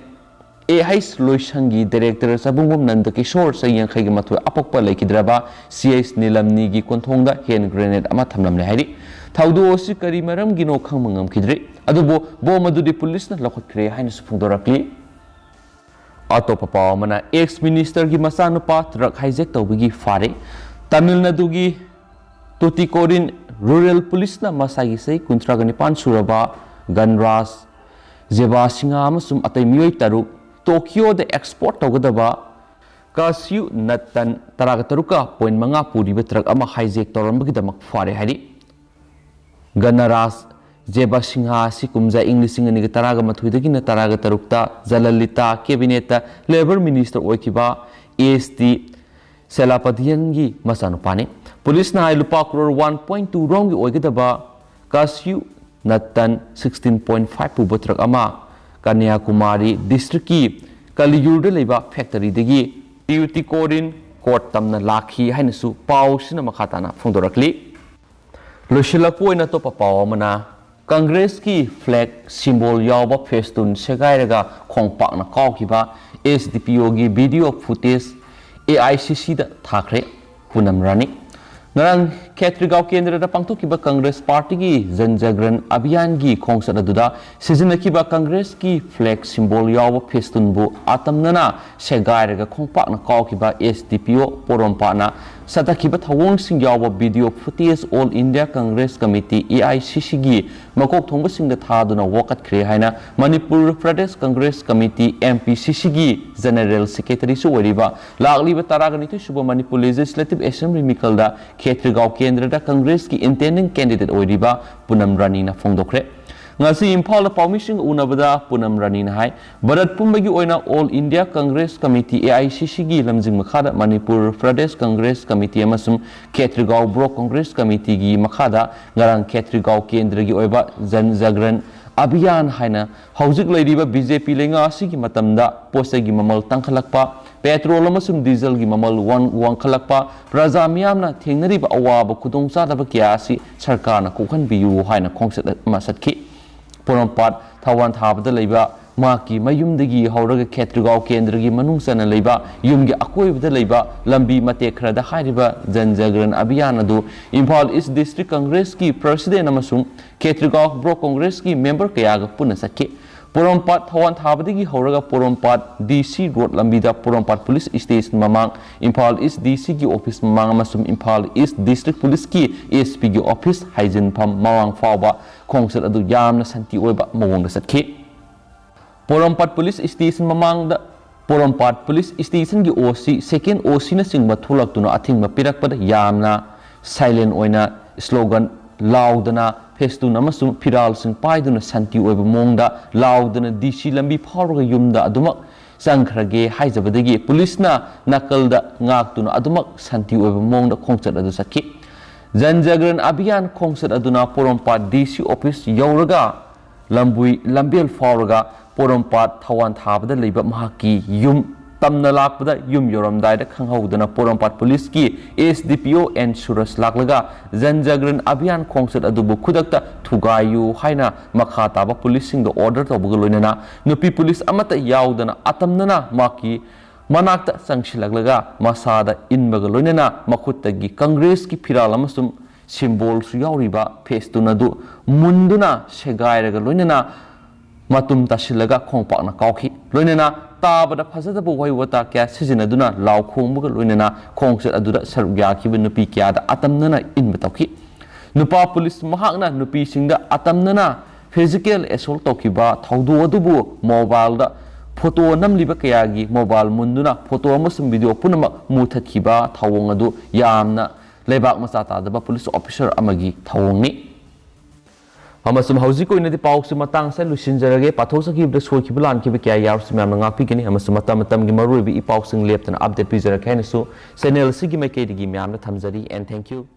A H ꯂꯣꯏꯁꯪꯒꯤ director ꯆꯕꯨꯡꯕꯝ ꯅꯟꯗ ꯀꯤꯁꯣꯔ, ꯆꯍꯤ ꯌꯥꯡꯈꯩꯒ ꯃꯥꯊꯣꯏ, ꯑꯄꯣꯛꯄ ꯂꯩꯈꯤꯗ꯭ꯔꯕ C H ꯅꯤꯂꯝꯅꯤꯒꯤ ꯀꯣꯟꯊꯣꯡꯗ hand grenade ꯑꯃ ꯊꯝꯂꯝꯂꯦ ꯍꯥꯏꯔꯤ꯫ ꯊꯧꯗꯣꯛ ꯑꯁꯤ ꯀꯔꯤ ꯃꯔꯝꯒꯤꯅꯣ ꯈꯪꯕ ꯉꯝꯈꯤꯗ꯭ꯔꯤ, ꯑꯗꯨꯕꯨ ꯕꯣꯝ ꯑꯗꯨꯗꯤ ꯄꯨꯂꯤꯁꯅ ꯂꯧꯈꯠꯈ꯭ꯔꯦ ꯍꯥꯏꯅꯁꯨ ꯐꯣꯡꯗꯣꯔꯛꯂꯤ꯫ ꯑꯇꯣꯞꯄ ꯄꯥꯎ ꯑꯃꯅ, ex minister ꯒꯤ ꯃꯆꯥꯅꯨꯄꯥ truck hijack ꯇꯧꯕꯒꯤ ꯐꯥꯔꯦ꯫ ꯇꯥꯃꯤꯜ ꯅꯥꯗꯨꯒꯤ ꯇꯨꯇꯤꯀꯣꯔꯤꯟ rural ꯄꯨꯂꯤꯁꯅ ꯃꯁꯥꯒꯤ ꯆꯍꯤ ꯀꯨꯟꯊ꯭ꯔꯥꯒ ꯅꯤꯄꯥꯟ ꯁꯨꯔꯕ ꯒꯟꯔꯥꯖ ꯖꯦꯕꯥꯁꯤꯡꯍ ꯑꯃꯁꯨꯡ ꯑꯇꯩ ꯃꯤꯑꯣꯏ ꯇꯔꯨꯛ ꯇꯣꯀꯤꯌꯣꯗ export ꯇꯧꯒꯗꯕ ꯀꯥꯁꯤꯌꯨ ꯅꯠ ꯇꯟ ꯇꯔꯥꯒ ꯇꯔꯨꯛꯀ ꯄꯣꯏꯟ ꯃꯉꯥ ꯄꯨꯔꯤꯕ ꯇ꯭ꯔꯛ ꯑꯃ ꯍꯥꯏꯖꯦꯛ ꯇꯧꯔꯝꯕꯒꯤꯗꯃꯛ ꯐꯥꯔꯦ ꯍꯥꯏꯔꯤ꯫ ꯒꯅꯔꯥꯖ ꯖꯦꯕꯥꯁꯤꯡꯍꯥ ꯑꯁꯤ ꯀꯨꯝꯖꯥ ꯏꯪ ꯂꯤꯁꯤꯡ ꯑꯅꯤꯒ ꯇꯔꯥꯒ ꯃꯥꯊꯣꯏꯗꯒꯤꯅ ꯇꯔꯥꯒ ꯇꯔꯨꯛꯇ ꯖꯂꯂꯤꯇꯥ ꯀꯦꯕꯤꯅꯦꯠꯇ ꯂꯦꯕꯔ ꯃꯤꯅꯤꯁꯇꯔ ꯑꯣꯏꯈꯤꯕ ꯑꯦꯁ ꯇꯤ ꯁꯦꯂꯥꯄꯗꯤꯌꯟꯒꯤ ꯃꯆꯥꯅꯨꯄꯥꯅꯤ꯫ ꯄꯨꯂꯤꯁꯅ ꯍꯥꯏ ꯂꯨꯄꯥ ꯀ꯭ꯔꯣꯔ ꯋꯥꯟ ꯄꯣꯏꯟ ꯇꯨ ꯔꯣꯝꯒꯤ ꯑꯣꯏꯒꯗꯕ ꯀꯥꯁꯤꯌꯨ ꯅꯠ ꯇꯟ ꯁꯤꯛꯁꯇꯤꯟ ꯄꯣꯏꯟ ꯐꯥꯏꯚ ꯄꯨꯕ ꯇ꯭ꯔꯛ ꯑꯃ ꯀꯟꯌꯥꯀꯨꯃꯥꯔꯤ ꯗꯤꯁꯇ꯭ꯔꯤꯛꯀꯤ ꯀꯂꯤꯌꯨꯔꯗ ꯂꯩꯕ ꯐꯦꯛꯇꯔꯤꯗꯒꯤ ꯇ꯭ꯌꯨꯇꯤꯀꯣꯔꯤꯟ ꯀꯣꯠ ꯇꯝꯅ ꯂꯥꯛꯈꯤ ꯍꯥꯏꯅꯁꯨ ꯄꯥꯎꯁꯤꯅ ꯃꯈꯥ ꯇꯥꯅ ꯐꯣꯡꯗꯣꯔꯛꯂꯤ꯫ ꯂꯣꯏꯁꯤꯜꯂꯛꯄ ꯑꯣꯏꯅ ꯑꯇꯣꯞꯄ ꯄꯥꯎ ꯑꯃꯅ, ꯀꯪꯒ꯭ꯔꯦꯁꯀꯤ ꯐ꯭ꯂꯦꯒ ꯁꯤꯝꯕꯣꯜ ꯌꯥꯎꯕ ꯐꯦꯁꯇꯨꯟ ꯁꯦꯒꯥꯏꯔꯒ ꯈꯣꯡꯄꯥꯛꯅ ꯀꯥꯎꯈꯤꯕ ꯑꯦꯁ ꯗꯤ ꯄꯤ ꯑꯣꯒꯤ ꯚꯤꯗꯤꯑꯣ ꯐꯨꯇꯦꯖ ꯑꯦ ꯑꯥꯏ ꯁꯤ ꯁꯤꯗ ꯊꯥꯈ꯭ꯔꯦ꯫ ꯄꯨꯅꯝ ꯔꯥꯅꯤ꯫ ꯉꯔꯥꯡ ꯈꯦꯇ꯭ꯔꯤꯒꯥꯎ ꯀꯦꯟꯗ꯭ꯔꯗ ꯄꯥꯡꯊꯣꯛꯈꯤꯕ ꯀꯪꯒ꯭ꯔꯦꯁ ꯄꯥꯔꯇꯤꯒꯤ ꯖꯟ ꯖꯒ꯭ꯔꯟ ꯑꯚꯤꯌꯥꯟꯒꯤ ꯈꯣꯡꯆꯠ ꯑꯗꯨꯗ ꯁꯤꯖꯤꯟꯅꯈꯤꯕ ꯀꯪꯒ꯭ꯔꯦꯁꯀꯤ ꯐ꯭ꯂꯦꯒ ꯁꯤꯝꯕꯣꯜ ꯌꯥꯎꯕ ꯐꯦꯁꯇꯨꯟꯕꯨ ꯑꯇꯝꯅꯅ ꯁꯦꯒꯥꯏꯔꯒ ꯈꯣꯡꯄꯥꯛꯅ ꯀꯥꯎꯈꯤꯕ ꯑꯦꯁ ꯗꯤ ꯄꯤ ꯑꯣ ꯄꯣꯔꯣꯝꯄꯥꯠꯅ ꯆꯠꯊꯈꯤꯕ ꯊꯧꯑꯣꯡꯁꯤꯡ ꯌꯥꯎꯕ video footage All India Congress Committee, A I C ꯁꯤꯒꯤ ꯃꯀꯣꯛ ꯊꯣꯡꯕꯁꯤꯡꯗ ꯊꯥꯗꯨꯅ ꯋꯥꯀꯠꯈ꯭ꯔꯦ ꯍꯥꯏꯅ Manipur Pradesh Congress Committee, M P C ꯁꯤꯒꯤ ꯖꯦꯅꯔꯦꯜ ꯁꯦꯀ꯭ꯔꯦꯇꯔꯤꯁꯨ ꯑꯣꯏꯔꯤꯕ, ꯂꯥꯛꯂꯤꯕ ꯇꯔꯥꯒ ꯅꯤꯊꯣꯏ ꯁꯨꯕ ꯃꯅꯤꯄꯨꯔ ꯂꯦꯖꯤꯁꯂꯦꯇꯤꯚ ꯑꯦꯁꯦꯝꯕ꯭ꯂꯤ ꯃꯤꯈꯜꯗ ꯈꯦꯇ꯭ꯔꯤꯒꯥꯎ ꯀꯦꯟꯗ꯭ꯔꯗ ꯀꯪꯒ꯭ꯔꯦꯁꯀꯤ ꯏꯟꯇꯦꯟꯗꯤꯡ ꯀꯦꯟꯗꯤꯗꯦꯠ ꯑꯣꯏꯔꯤꯕ ꯄꯨꯅꯝ ꯔꯥꯅꯤꯅ ꯐꯣꯡꯗꯣꯛꯈ꯭ꯔꯦ꯫ ꯉꯁꯤ ꯏꯝꯐꯥꯜꯗ ꯄꯥꯎꯃꯤꯁꯤꯡꯒ ꯎꯅꯕꯗ ꯄꯨꯅꯝ ꯔꯥꯅꯤꯅ ꯍꯥꯏ, ꯚꯥꯔꯠ ꯄꯨꯝꯕꯒꯤ ꯑꯣꯏꯅ All India Congress Committee, A I C ꯁꯤꯒꯤ ꯂꯝꯖꯤꯡ ꯃꯈꯥꯗ ꯃꯅꯤꯄꯨꯔ ꯄ꯭ꯔꯗꯦꯁ ꯀꯪꯒ꯭ꯔꯦꯁ ꯀꯃꯤꯇꯤ ꯑꯃꯁꯨꯡ ꯈꯦꯇ꯭ꯔꯤꯒꯥꯎ ꯕ꯭ꯂꯣꯛ ꯀꯪꯒ꯭ꯔꯦꯁ ꯀꯃꯤꯇꯤꯒꯤ ꯃꯈꯥꯗ ꯉꯔꯥꯡ ꯈꯦꯇ꯭ꯔꯤꯒꯥꯎ ꯀꯦꯟꯗ꯭ꯔꯒꯤ ꯑꯣꯏꯕ ꯖꯟ ꯖꯒ꯭ꯔꯟ ꯑꯚꯤꯌꯥꯟ ꯍꯥꯏꯅ ꯍꯧꯖꯤꯛ ꯂꯩꯔꯤꯕ ꯕꯤ ꯖꯦ ꯄꯤ ꯂꯩꯉꯥꯛ ꯑꯁꯤꯒꯤ ꯃꯇꯝꯗ ꯄꯣꯠ ꯆꯩꯒꯤ ꯃꯃꯜ ꯇꯥꯡꯈꯠꯂꯛꯄ, ꯄꯦꯇ꯭ꯔꯣꯜ ꯑꯃꯁꯨꯡ ꯗꯤꯖꯜꯒꯤ ꯃꯃꯜ ꯋꯥꯡ-, ꯋꯥꯡꯈꯠꯂꯛꯄ, ꯄ꯭ꯔꯖꯥ ꯃꯤꯌꯥꯝꯅ ꯊꯦꯡꯅꯔꯤꯕ ꯑꯋꯥꯕ ꯈꯨꯗꯣꯡꯆꯥꯗꯕ ꯀꯌꯥ ꯑꯁꯤ ꯁꯔꯀꯥꯔꯅ ꯀꯣꯛꯍꯟꯕꯤꯌꯨ ꯍꯥꯏꯅ ꯈꯣꯡꯆꯠ ꯑꯃ ꯆꯠꯈꯤ꯫ ꯄꯣꯔꯣꯝꯄꯥꯠ ꯊꯧꯋꯥꯟ ꯊꯥꯕꯗ ꯂꯩꯕ ꯃꯍꯥꯛꯀꯤ ꯃꯌꯨꯝꯗꯒꯤ ꯍꯧꯔꯒ ꯈꯦꯇ꯭ꯔꯤꯒꯥꯎ ꯀꯦꯟꯗ꯭ꯔꯒꯤ ꯃꯅꯨꯡ ꯆꯟꯅ ꯂꯩꯕ ꯌꯨꯝꯒꯤ ꯑꯀꯣꯏꯕꯗ ꯂꯩꯕ ꯂꯝꯕꯤ ꯃꯇꯦꯛ ꯈꯔꯗ ꯍꯥꯏꯔꯤꯕ ꯖꯟ ꯖꯒ꯭ꯔꯟ ꯑꯚꯤꯌꯥꯟ ꯑꯗꯨ ꯏꯝꯐꯥꯜ ꯏꯁ ꯗꯤꯁꯇ꯭ꯔꯤꯛ ꯀꯪꯒ꯭ꯔꯦꯁꯀꯤ ꯄ꯭ꯔꯁꯤꯗꯦꯟ ꯑꯃꯁꯨꯡ ꯈꯦꯇ꯭ꯔꯤꯒꯥꯎ ꯕ꯭ꯂꯣꯛ ꯀꯪꯒ꯭ꯔꯦꯁꯀꯤ ꯃꯦꯝꯕꯔ ꯀꯌꯥꯒ ꯄꯨꯟꯅ ꯆꯠꯈꯤ꯫ ꯄꯣꯔꯣꯝꯄꯥꯠ ꯊꯧꯋꯥꯟ ꯊꯥꯕꯗꯒꯤ ꯍꯧꯔꯒ ꯄꯣꯔꯣꯝꯄꯥꯠ ꯗꯤ ꯁꯤ ꯔꯣꯗ ꯂꯝꯕꯤꯗ ꯄꯣꯔꯣꯝꯄꯥꯠ ꯄꯨꯂꯤꯁ ꯁ꯭ꯇꯦꯁꯟ ꯃꯃꯥꯡ, ꯏꯝꯐꯥꯜ ꯏꯁ ꯗꯤ ꯁꯤꯒꯤ ꯑꯣꯐꯤꯁ ꯃꯃꯥꯡ ꯑꯃꯁꯨꯡ ꯏꯝꯐꯥꯜ ꯏꯁ ꯗꯤꯁꯇ꯭ꯔꯤꯛ ꯄꯨꯂꯤꯁꯀꯤ ꯑꯦꯁ ꯄꯤꯒꯤ ꯑꯣꯐꯤꯁ ꯍꯥꯏꯖꯤꯟꯐꯝ ꯃꯃꯥꯡ ꯐꯥꯎꯕ ꯈꯣꯡꯆꯠ ꯑꯗꯨ ꯌꯥꯝꯅ ꯁꯥꯟꯇꯤ ꯑꯣꯏꯕ ꯃꯑꯣꯡꯗ ꯆꯠꯈꯤ꯫ ꯄꯣꯔꯣꯝꯄꯥꯠ ꯄꯨꯂꯤꯁ ꯁ꯭ꯇꯦꯁꯟ ꯃꯃꯥꯡꯗ ꯄꯣꯔꯣꯝꯄꯥꯠ ꯄꯨꯂꯤꯁ ꯁ꯭ꯇꯦꯁꯟꯒꯤ ꯑꯣ ꯁꯤ, ꯁꯦꯀꯦꯟ ꯑꯣ ꯁꯤꯅꯆꯤꯡꯕ ꯊꯣꯛꯂꯛꯇꯨꯅ ꯑꯊꯤꯡꯕ ꯄꯤꯔꯛꯄꯗ ꯌꯥꯝꯅ ꯁꯥꯏꯂꯦꯟ ꯑꯣꯏꯅ ꯁ꯭ꯂꯣꯒꯟ ꯂꯥꯎꯗꯅ, ꯐꯦꯁꯇꯨꯟ ꯑꯃꯁꯨꯡ ꯐꯤꯔꯥꯜꯁꯤꯡ ꯄꯥꯏꯗꯨꯅ ꯁꯥꯟꯇꯤ ꯑꯣꯏꯕ ꯃꯑꯣꯡꯗ ꯂꯥꯎꯗꯅ ꯗꯤ ꯁꯤ ꯂꯝꯕꯤ ꯐꯥꯎꯔꯒ ꯌꯨꯝꯗ ꯑꯗꯨꯃꯛ ꯆꯪꯈ꯭ꯔꯒꯦ ꯍꯥꯏꯖꯕꯗꯒꯤ ꯄꯨꯂꯤꯁꯅ ꯅꯥꯀꯜꯗ ꯉꯥꯛꯇꯨꯅ ꯑꯗꯨꯃꯛ ꯁꯥꯟꯇꯤ ꯑꯣꯏꯕ ꯃꯑꯣꯡꯗ ꯈꯣꯡꯆꯠ ꯑꯗꯨ ꯆꯠꯈꯤ꯫ ꯖꯟ ꯖꯥꯒ꯭ꯔꯟ ꯑꯚꯤꯌꯥꯟ ꯈꯣꯡꯆꯠ ꯑꯗꯨꯅ ꯄꯣꯔꯣꯝꯄꯥꯠ ꯗꯤ ꯁꯤ ꯑꯣꯐꯤꯁ ꯌꯧꯔꯒ ꯂꯝꯕꯨꯏ ꯂꯝꯕꯦꯜ ꯐꯥꯎꯔꯒ ꯄꯣꯔꯣꯝꯄꯥꯠ ꯊꯋꯥꯟ ꯊꯥꯕꯗ ꯂꯩꯕ ꯃꯍꯥꯛꯀꯤ ꯌꯨꯝ ꯇꯝꯅ ꯂꯥꯛꯄꯗ ꯌꯨꯝ ꯌꯧꯔꯝꯗꯥꯏꯗ ꯈꯪꯍꯧꯗꯅ ꯄꯣꯔꯣꯝꯄꯥꯠ ꯄꯨꯂꯤꯁꯀꯤ ꯑꯦꯁ ꯗꯤ ꯄꯤ ꯑꯣ ꯑꯦꯟ ꯁꯨꯔꯖ ꯂꯥꯛꯂꯒ ꯖꯟ ꯖꯥꯒ꯭ꯔꯟ ꯑꯚꯤꯌꯥꯟ ꯈꯣꯡꯆꯠ ꯑꯗꯨꯕꯨ ꯈꯨꯗꯛꯇ ꯊꯨꯒꯥꯏꯌꯨ ꯍꯥꯏꯅ ꯃꯈꯥ ꯇꯥꯕ ꯄꯨꯂꯤꯁꯁꯤꯡꯗ ꯑꯣꯔꯗꯔ ꯇꯧꯕꯒ ꯂꯣꯏꯅꯅ ꯅꯨꯄꯤ ꯄꯨꯂꯤꯁ ꯑꯃꯠꯇ ꯌꯥꯎꯗꯅ ꯑꯇꯝꯅꯅ ꯃꯍꯥꯛꯀꯤ ꯃꯅꯥꯛꯇ ꯆꯪꯁꯤꯜꯂꯛꯂꯒ ꯃꯁꯥꯗ ꯏꯟꯕꯒ ꯂꯣꯏꯅꯅ ꯃꯈꯨꯠꯇꯒꯤ ꯀꯪꯒ꯭ꯔꯦꯁꯀꯤ ꯐꯤꯔꯥꯜ ꯑꯃꯁꯨꯡ ꯁꯤꯝꯕꯣꯜꯁꯨ ꯌꯥꯎꯔꯤꯕ ꯐꯦꯁꯇꯨꯟ ꯑꯗꯨ ꯃꯨꯟꯗꯨꯅ ꯁꯦꯒꯥꯏꯔꯒ ꯂꯣꯏꯅꯅ ꯃꯇꯨꯝ ꯇꯥꯁꯤꯜꯂꯒ ꯈꯣꯡꯄꯥꯛꯅ ꯀꯥꯎꯈꯤ꯫ ꯂꯣꯏꯅꯅ ꯇꯥꯕꯗ ꯐꯖꯗꯕ ꯋꯥꯍꯩ ꯋꯥꯇꯥ ꯀꯌꯥ ꯁꯤꯖꯤꯟꯅꯗꯨꯅ ꯂꯥꯎ ꯈꯣꯡꯕꯒ ꯂꯣꯏꯅꯅ ꯈꯣꯡꯆꯠ ꯑꯗꯨꯗ ꯁꯔꯨꯛ ꯌꯥꯈꯤꯕ ꯅꯨꯄꯤ ꯀꯌꯥꯗ ꯑꯇꯝꯅꯅ ꯏꯟꯕ ꯇꯧꯈꯤ꯫ ꯅꯨꯄꯥ ꯄꯨꯂꯤꯁ ꯃꯍꯥꯛꯅ ꯅꯨꯄꯤꯁꯤꯡꯗ ꯑꯇꯝꯅꯅ ꯐꯤꯖꯤꯀꯦꯜ ꯑꯦꯁꯣꯜ ꯇꯧꯈꯤꯕ ꯊꯧꯗꯣꯛ ꯑꯗꯨꯕꯨ ꯃꯣꯕꯥꯏꯜꯗ ꯐꯣꯇꯣ ꯅꯝꯂꯤꯕ ꯀꯌꯥꯒꯤ ꯃꯣꯕꯥꯏꯜ ꯃꯨꯟꯗꯨꯅ ꯐꯣꯇꯣ ꯑꯃꯁꯨꯡ ꯚꯤꯗꯤꯑꯣ ꯄꯨꯝꯅꯃꯛ ꯃꯨꯊꯠꯈꯤꯕ ꯊꯧꯑꯣꯡ ꯑꯗꯨ ꯌꯥꯝꯅ ꯂꯩꯕꯥꯛ ꯃꯆꯥ ꯇꯥꯗꯕ ꯄꯨꯂꯤꯁ ꯑꯣꯐꯤꯁꯔ ꯑꯃꯒꯤ ꯊꯧꯑꯣꯡꯅꯤ꯫ ꯑꯃꯁꯨꯡ ꯍꯧꯖꯤꯛ ꯑꯣꯏꯅꯗꯤ ꯄꯥꯎꯁꯤ ꯃꯇꯥꯡ ꯑꯁꯤꯗ ꯂꯣꯏꯁꯤꯟꯖꯔꯒꯦ꯫ ꯄꯥꯊꯣꯛꯆꯈꯤꯕꯗ ꯁꯣꯏꯈꯤꯕ ꯂꯥꯟꯈꯤꯕ ꯀꯌꯥ ꯌꯥꯎꯔꯁꯨ ꯃꯌꯥꯝꯅ ꯉꯥꯛꯄꯤꯒꯅꯤ, ꯑꯃꯁꯨꯡ ꯃꯇꯝ ꯃꯇꯝꯒꯤ ꯃꯔꯨꯑꯣꯏꯕ ꯏ ꯄꯥꯎꯁꯤꯡ ꯂꯦꯞꯇꯅ ꯑꯞꯗꯦꯠ ꯄꯤꯖꯔꯛꯀꯦ ꯍꯥꯏꯅꯁꯨ ꯆꯦꯅꯦꯜ ꯑꯁꯤꯒꯤ ꯃꯥꯏꯀꯩꯗꯒꯤ ꯃꯌꯥꯝꯗ ꯊꯝꯖꯔꯤ꯫ And thank you.